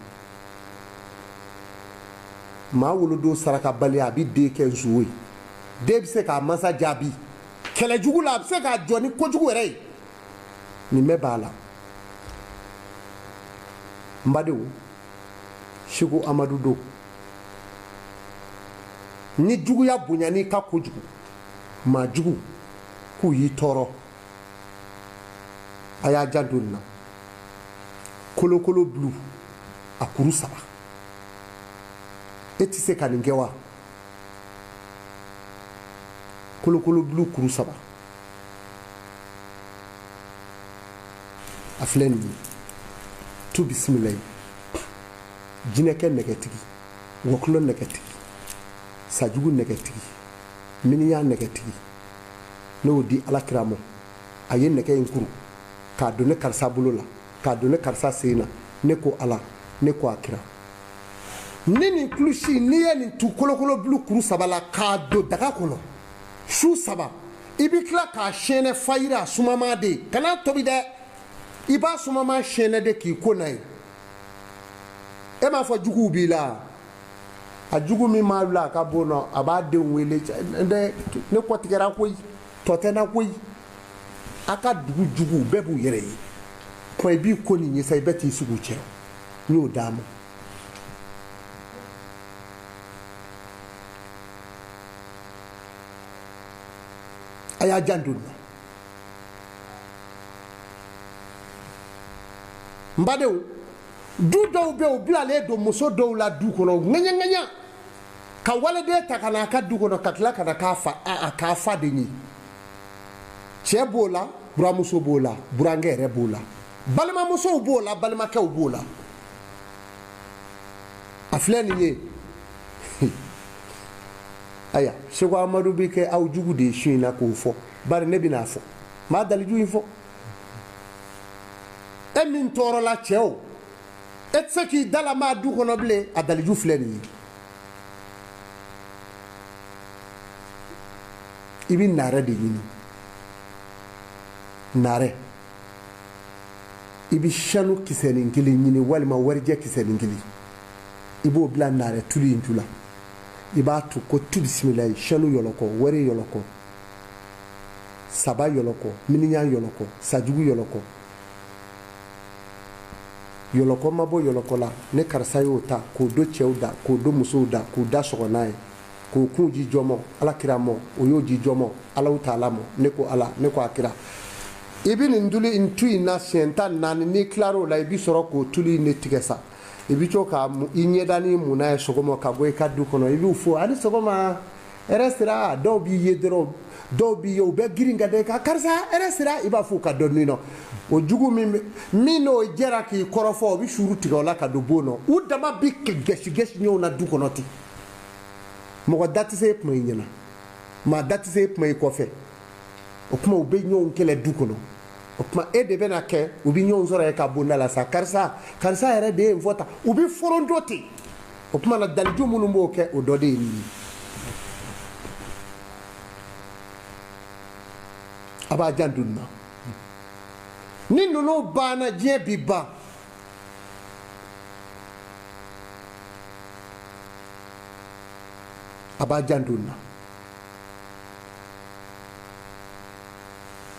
Maa wolodon saraka baliya a bɛ den kɛ nson ye. Den bɛ se k'a mansa jaabi kɛlɛjugu la, a bɛ se k'a jɔ ni kojugu yɛrɛ ye. Nin bɛɛ b'a la. N badenw, Seko Amadu don. Ni juguya bonyan'i ka kojugu, maa jugu k'u y'i tɔɔrɔ, a y'a janto nin na. Kolokolo bulu a kuru 3. E tɛ se ka nin kɛ wa? Kolokolo bulu kuru 3. A filɛ nin ye. Tu bisimilayi. Jinɛkɛ nɛgɛtigi, wɔkulɔ nɛgɛtigi, sajugu nɛgɛtigi, miniyan nɛgɛtigi. Ne y'o di Ala kira ma. A ye nɛgɛ in kuru k'a don ne karisa bolo la, k'a don ne karisa sen na. Ne ko Ala, ne ko a kira. Ni nin kulusi, n'i ye nin tu kolokolo bulu kuru 3 la k'a don daga kɔnɔ su 3, i bɛ tila k'a sɛnɛ fayiri a sumama de. Kana tobi dɛ, i b'a sumama sɛnɛ de k'i ko n'a ye. E m'a fɔ juguw b'i la, a jugu min m'a bila a ka bon nɔ, a b'a denw wele, ne kɔ tigɛra koyi, tɔ tɛ n na koyi. A ka dugu juguw bɛɛ b'u yɛrɛ ye. Kuma i b'i ko nin ye sa, i bɛ t'i sigi u cɛ. N y'o d'a ma. A y'a janto nin na. N badenw, du dɔw bɛ yen, u bilalen don muso dɔw la du kɔnɔ, ŋaɲa ŋaɲa, ka waliden ta ka na a ka du kɔnɔ, ka tila ka na k'a fa, a k'a fa de ye. Cɛ b'o la, buramuso b'o la, burankɛ yɛrɛ b'o la, balimamusow b'o la, balimakɛw b'o la. A filɛ nin ye. Aya, Seko Amadu bɛ kɛ aw jugu de ye su in na k'o fɔ, bari ne bɛna a fɔ. N b'a daliju in fɔ. E min tɔɔrɔla cɛ o, e tɛ se k'i da lama du kɔnɔ bilen, a daliju filɛ nin ye. I bɛ naarɛ de ɲini. Naarɛ. I bɛ sanu kisɛnin kelen ɲini walima warijɛ kisɛnin kelen. I b'o bila naarɛ tulu in tu la. I b'a tu ko tu bisimilayi, sanu yɔlɔkɔ, wari yɔlɔkɔ, saba yɔlɔkɔ, miniyan yɔlɔkɔ, sajugu yɔlɔkɔ. Yɔlɔkɔ ma bɔ yɔlɔkɔ la, ne karisa y'o ta k'o don cɛw da, k'o don musow da, k'u da sɔgɔ n'a ye, k'o kun ji jɔmɔ, Ala kira mɔ, o y'o ji jɔmɔ, Alahu taala mɔ, ne ko Ala, ne ko a kira. I bɛ nin tulu in tu in na siɲɛ 14, n'i tilar'o la, i bɛ sɔrɔ k'o tulu in de tigɛ sa. I bɛ to ka i ɲɛdani mun n'a ye sɔgɔma ka bɔ i ka du kɔnɔ, i b'u fo, a ni sɔgɔma, hɛrɛ sira. Dɔw b'i ye dɔrɔn, dɔw b'i ye, u bɛ girin ka da i kan, karisa hɛrɛ sira, i b'a fɔ u ka dɔ nɔ. O jugu min n'o jɛra k'i kɔrɔfɔ, o bɛ suru tigɛ o la ka don bon nɔ. U dama bɛ gɛsi gɛsi ɲɔgɔn na du kɔnɔ ten. Mɔgɔ da tɛ se e kuma i ɲɛna, maa da tɛ se e kuma i kɔfɛ. O tuma u bɛ ɲɔgɔn kɛlɛ du kɔnɔ. O tuma e de bɛna kɛ, u bɛ ɲɔgɔn sɔrɔ yen ka bonda la sa, karisa, karisa yɛrɛ de ye n fɔ tan. U bɛ foronto ten. O tuma na daliju minnu b'o kɛ, o dɔ de ye nin ye. A b'a janto nin na. Ni ninnu banna, diɲɛ bi ban. A b'a janto nin na.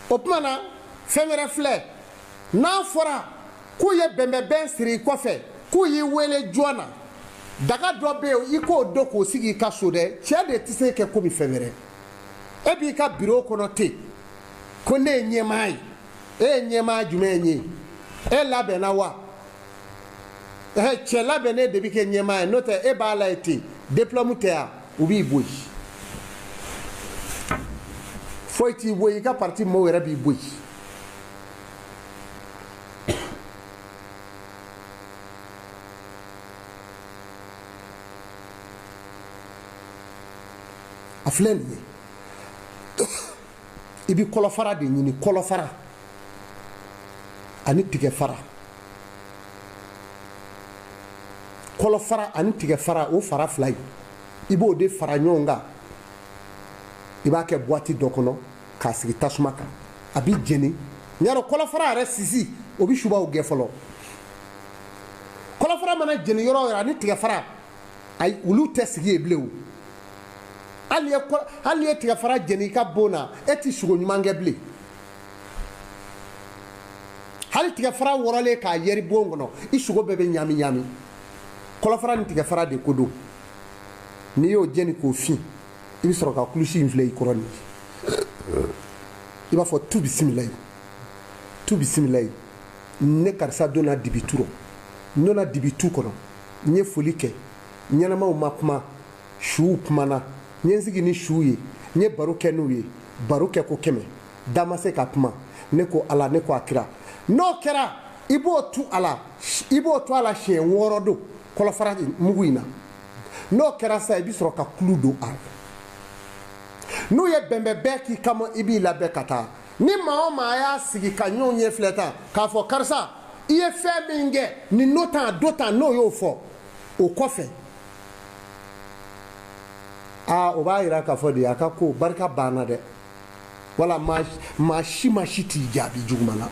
O tuma na fɛn wɛrɛ filɛ, n'a fɔra k'u ye bɛnbɛnbɛn siri i kɔfɛ, k'u y'i wele joona, daga dɔ bɛ yen, i k'o don k'o sigi i ka so dɛ, cɛ de tɛ se kɛ komi fɛn wɛrɛ. E b'i ka biro kɔnɔ ten, ko ne ye ɲɛmaa ye. E ye ɲɛmaa jumɛn ye? E labɛnna wa? Cɛ labɛnnen de bɛ kɛ ɲɛmaa ye, n'o tɛ e b'a la ye ten, diplôme tɛ yan, u b'i bɔ yen. Foyi t'i bɔ yen, i ka parti mɔɔw yɛrɛ b'i bɔ yen. A filɛ nin ye, i bɛ kɔlɔfara de ɲini, kɔlɔfara ani tigɛfara, kɔlɔfara ani tigɛfara, o fara fila in i b'o de fara ɲɔgɔn kan, i b'a kɛ boîte dɔ kɔnɔ k'a sigi tasuma kan, a b'i jeni. Ɲarɔ kɔlɔfara yɛrɛ sisi, o bɛ subaw gɛn fɔlɔ. Kɔlɔfara mana jeni yɔrɔ o yɔrɔ ani tigɛfara, ayi, olu tɛ sigi yen bilen o. Hali ye tigɛfara jeni i ka bon na, e ti sogo ɲuman kɛ bilen. Hali tigɛfara wɔrɔlen k'a yɛri bon kɔnɔ, i sogo bɛɛ bɛ ɲami ɲami. Kɔlɔfara ni tigɛfara de ko don. N'i y'o jeni k'o fin, i bɛ sɔrɔ ka kulusi in filɛ i kɔrɔ nin ye. I b'a fɔ tu bisimilayi, tu bisimilayi. Ne karisa donna dibi tu rɔ, n donna dibi tu kɔnɔ, n ye foli kɛ, ɲɛnamaw ma kuma, suw kumana, n ye n sigi ni suw ye, n ye baro kɛ n'u ye, baro kɛ ko 100, da ma se ka kuma, ne ko Ala, ne ko a kira. N'o kɛra, i b'o tu a la, i b'o to a la siɲɛ 6 don kɔlɔfara mugu in na. N'o kɛra sisan, i bɛ sɔrɔ ka kulu don a la. N'u ye bɛnbɛn bɛɛ k'i kama, i b'i labɛn ka taa. Ni maa o maa y'a sigi ka ɲɔgɔn ɲɛ filɛ tan, k'a fɔ karisa, i ye fɛn min kɛ, nin n'o tan, do tan, n'o y'o fɔ, o kɔfɛ, aa, o b'a yira k'a fɔ de a ka ko barika banna dɛ. Wala maa si ma si t'i jaabi juguman na.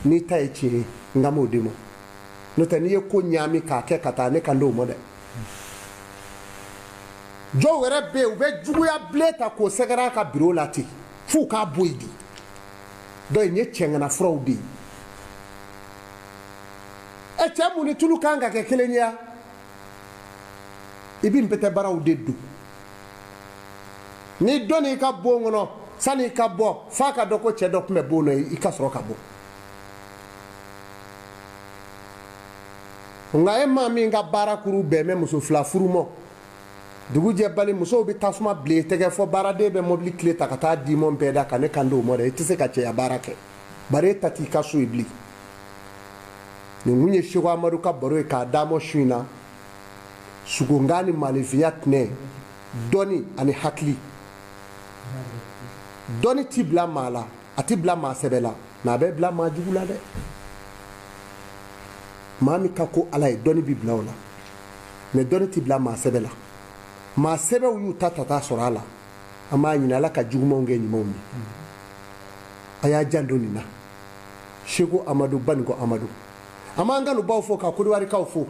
N'i ta ye tiɲɛ ye, n ka m'o d'e ma. N'o tɛ n'i ye ko ɲaami k'a kɛ ka taa, ne kan d'o ma dɛ. Dɔw yɛrɛ bɛ yen, u bɛ juguya bilen ta k'o sɛgɛrɛ a ka biro la ten, f'u k'a bɔ yen de. Dɔw nin ye cɛŋana furaw de ye. Ɛ, cɛ mun ni tulu kan ka kɛ kelen ye ya? I bɛ npɛtɛ baraw de don. N'i donn'i ka bon kɔnɔ, sanni i ka bɔ, f'a ka dɔn ko cɛ dɔ tun bɛ bon nɔ, i ka sɔrɔ ka bɔ. Nka e maa min ka baara kuru bɛn bɛ muso fila furu ma, dugu jɛ bali musow bɛ tasuma bilen i tɛgɛ fɔ baaraden bɛ mobili tile ta ka taa di mɔ bɛɛ da ka ne kan d'o ma dɛ, i tɛ se ka cɛya baara kɛ. Bari e ta t'i ka so ye bilen. Nin kun ye Seko Amadu ka baro ye k'a d'a ma su in na. Sugonkan ni maalefinya tɛnɛ, dɔnni ani hakili. Dɔnni ti bila maa la, a ti bila maa sɛbɛ la, nka a bɛ bila maa jugu la dɛ. Maa min ka ko Ala ye, dɔnni bi bila o la. Mais dɔnni ti bila maa sɛbɛ la. Maa sɛbɛw y'u ta ta sɔrɔ a la. An b'a ɲini Ala ka jugumanw kɛ ɲumanw ye. A y'a janto nin na. Seko Amadu, Banikɔ Amadu. An b'an kanubaw fo ka Kodiwarikaw fo.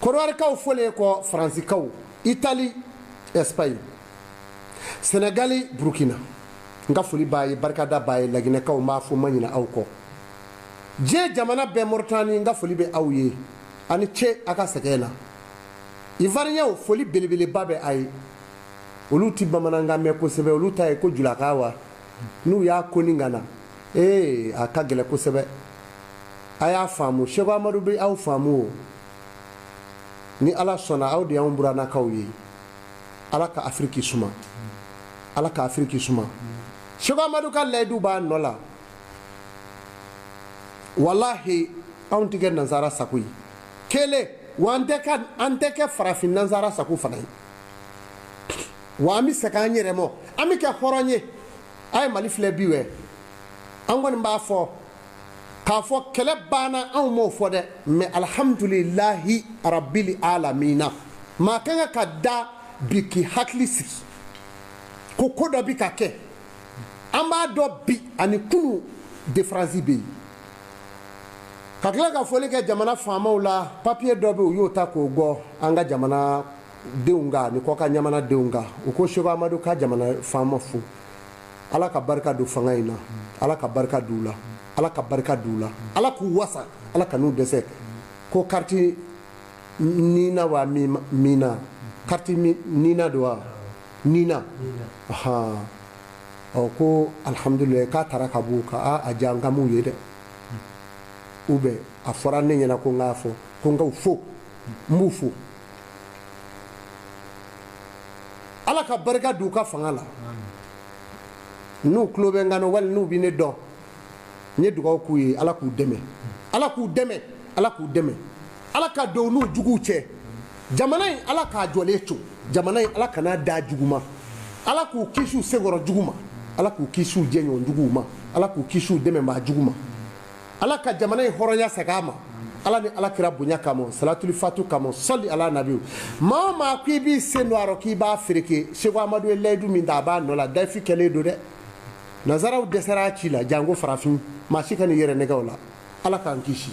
Kodiwarikaw folen kɔ Faransikaw, Itali, Espagne, Senegali, Burukina. N ka foli b'a ye, barikada b'a ye, Laginɛkaw n b'a fo, n ma ɲinɛ aw kɔ. Diɲɛ jamana bɛɛ, Moritani, n ka foli bɛ aw ye. A ni ce a ka sɛgɛn na. Ivoiriyɛnw, foli belebeleba bɛ a ye. Olu ti bamanankan mɛn kosɛbɛ, olu ta ye ko julaka wa. N'u y'a koni ka na, ee, a ka gɛlɛn kosɛbɛ. A y'a faamu, Seko Amadu bɛ aw faamu o. Ni Ala sɔnna, aw de y'anw burannakaw ye. Ala ka Afiriki suma. Ala ka Afiriki suma. Seko Amadu ka layidu b'a nɔ la. Walahi, anw tɛ kɛ nansara sago ye. Kelen, wa an tɛ kɛ farafin nansara sago fana ye. Wa an bɛ segin an yɛrɛ ma, an bɛ kɛ hɔrɔn ye. A ye Mali filɛ bi wɛ. An kɔni b'a fɔ k'a fɔ kɛlɛ banna, anw m'o fɔ dɛ, mais alhamdulilahi rabili alamina. Maa kan ka da bi k'i hakili sigi ko ko dɔ bi ka kɛ. An b'a dɔn bi ani kunu différence bɛ yen. Ka tila ka foli kɛ jamana faamaw la, papier dɔ bɛ yen, u y'o ta k'o gɔ an ka jamana denw kan ani kɔkan jamana denw kan. U ko Seko Amadu ka jamana faama fo. Ala ka barika don fanga in na, Ala ka barika d'u la, Ala ka barika d'u la, Ala k'u wasa, Ala ka n'u dɛsɛ. Ko carte nina wa mina, carte nina don wa nina, ahan, ɔ ko alhamdulilayi k'a taara ka b'u kan. A ja n ka m'u ye dɛ, ou bien a fɔra ne ɲɛna ko n k'a fɔ ko n k'u fo, n b'u fo. Ala ka barika d'u ka fanga la. N'u tulo bɛ n kan na wali n'u bɛ ne dɔn, n ye dugawu k'u ye, Ala k'u dɛmɛ, Ala k'u dɛmɛ, Ala k'u dɛmɛ, Ala ka don u n'u juguw cɛ. Jamana in, Ala k'a jɔlen to. Jamana in, Ala kana da jugu ma. Ala k'u kisi u senkɔrɔ jugu ma. Ala k'u kisi u jɛɲɔgɔn juguw ma. Ala k'u kisi u dɛmɛbaa jugu ma. Ala ka jamana in hɔrɔnya segin a ma, Ala ni Ala kira bonya kama, salatuli fatu kama, sɔli ala nabi. Maa o maa ko i b'i sen don a rɔ k'i b'a fereke, Seko Amadu ye layidu min ta, a b'a nɔ la. Dayifi kɛlen don dɛ. Nazaraw dɛsɛra a ci la, janko farafin. Maa si kan'i yɛrɛ nɛgɛ o la. Ala k'an kisi.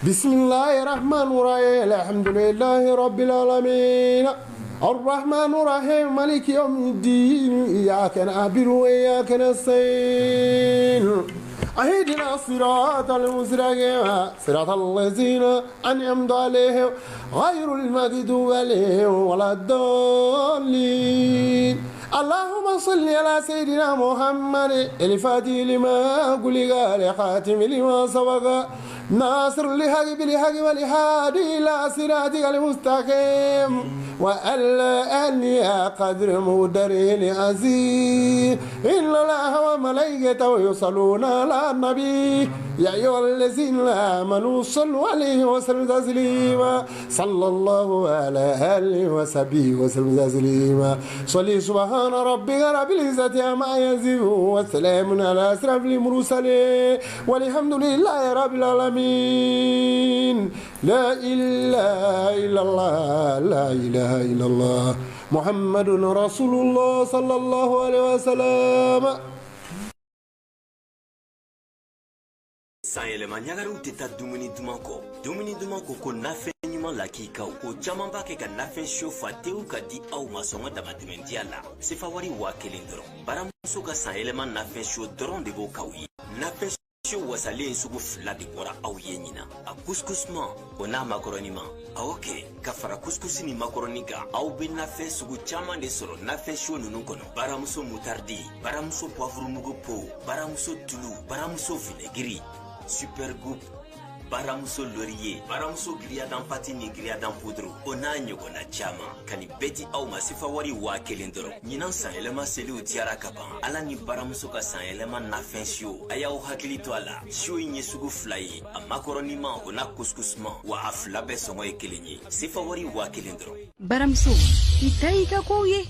Bisimilahi rahmani rahim. Alhamdulilahi rabbil alamin. الرحمن الرحيم مالك يوم الدين إياك نعبد وإياك نستعين اهدنا الصراط المستقيم صراط الذين أنعمت عليهم غير المغضوب عليهم ولا الضالين. اللهم صل على سيدنا محمد الفاتح لما أغلق، الخاتم لما سبق، ناصر الحق بالحق والهادي إلى صراطك المستقيم وعلى آله قدر مقداره العظيم. إن الله وملائكته يصلون على النبي يا أيها الذين آمنوا صلوا عليه وسلموا تسليما. صلى الله على آله وصحبه وسلم تسليما. صلي. سبحان ربك رب العزة عما يصفون وسلام على أشرف المرسلين والحمد لله رب العالمين. لا إله إلا الله، لا إله إلا الله، محمد رسول الله صلى الله عليه وسلم. Sanyɛlɛma ɲagariw tɛ taa dumuni duman kɔ. Dumuni duman ko ko nafɛn ɲuman lakikaw. O caman b'a kɛ ka nafɛn so fa tewu ka di aw ma sɔngɔ damatɛmɛdiya la, sefa wari 1000 dɔrɔn. Baramuso ka sanyɛlɛma nafɛn so dɔrɔn de b'o k'aw ye. Nafɛn so wasalen sugu fila de bɔra aw ye ɲina, a kuskusman o n'a makɔrɔni ma. Awɔ kɛ, ka fara kuskusi ni makɔrɔni kan, aw bɛ nafɛn sugu caman de sɔrɔ nafɛn so ninnu kɔnɔ: baramuso mutardi, baramuso poivre po, baramuso tulu, baramuso vinɛgiri super goût, baramuso laurier, baramuso giriyadan pâte ni giriyadan poudre, o n'a ɲɔgɔnna caman. Ka nin bɛɛ di aw ma sefa wari 1000 dɔrɔn. Ɲinan sanyɛlɛma seliw diyara ka ban, Ala ni baramuso ka sanyɛlɛma nafɛn siyo. A y'aw hakili to a la, siyo in ye sugu fila ye, a makɔrɔnima o n'a kuskusuma, wa a fila bɛɛ sɔngɔ ye kelen ye, sefa wari 1000 dɔrɔn. Baramuso, i ta y'i ka kow ye.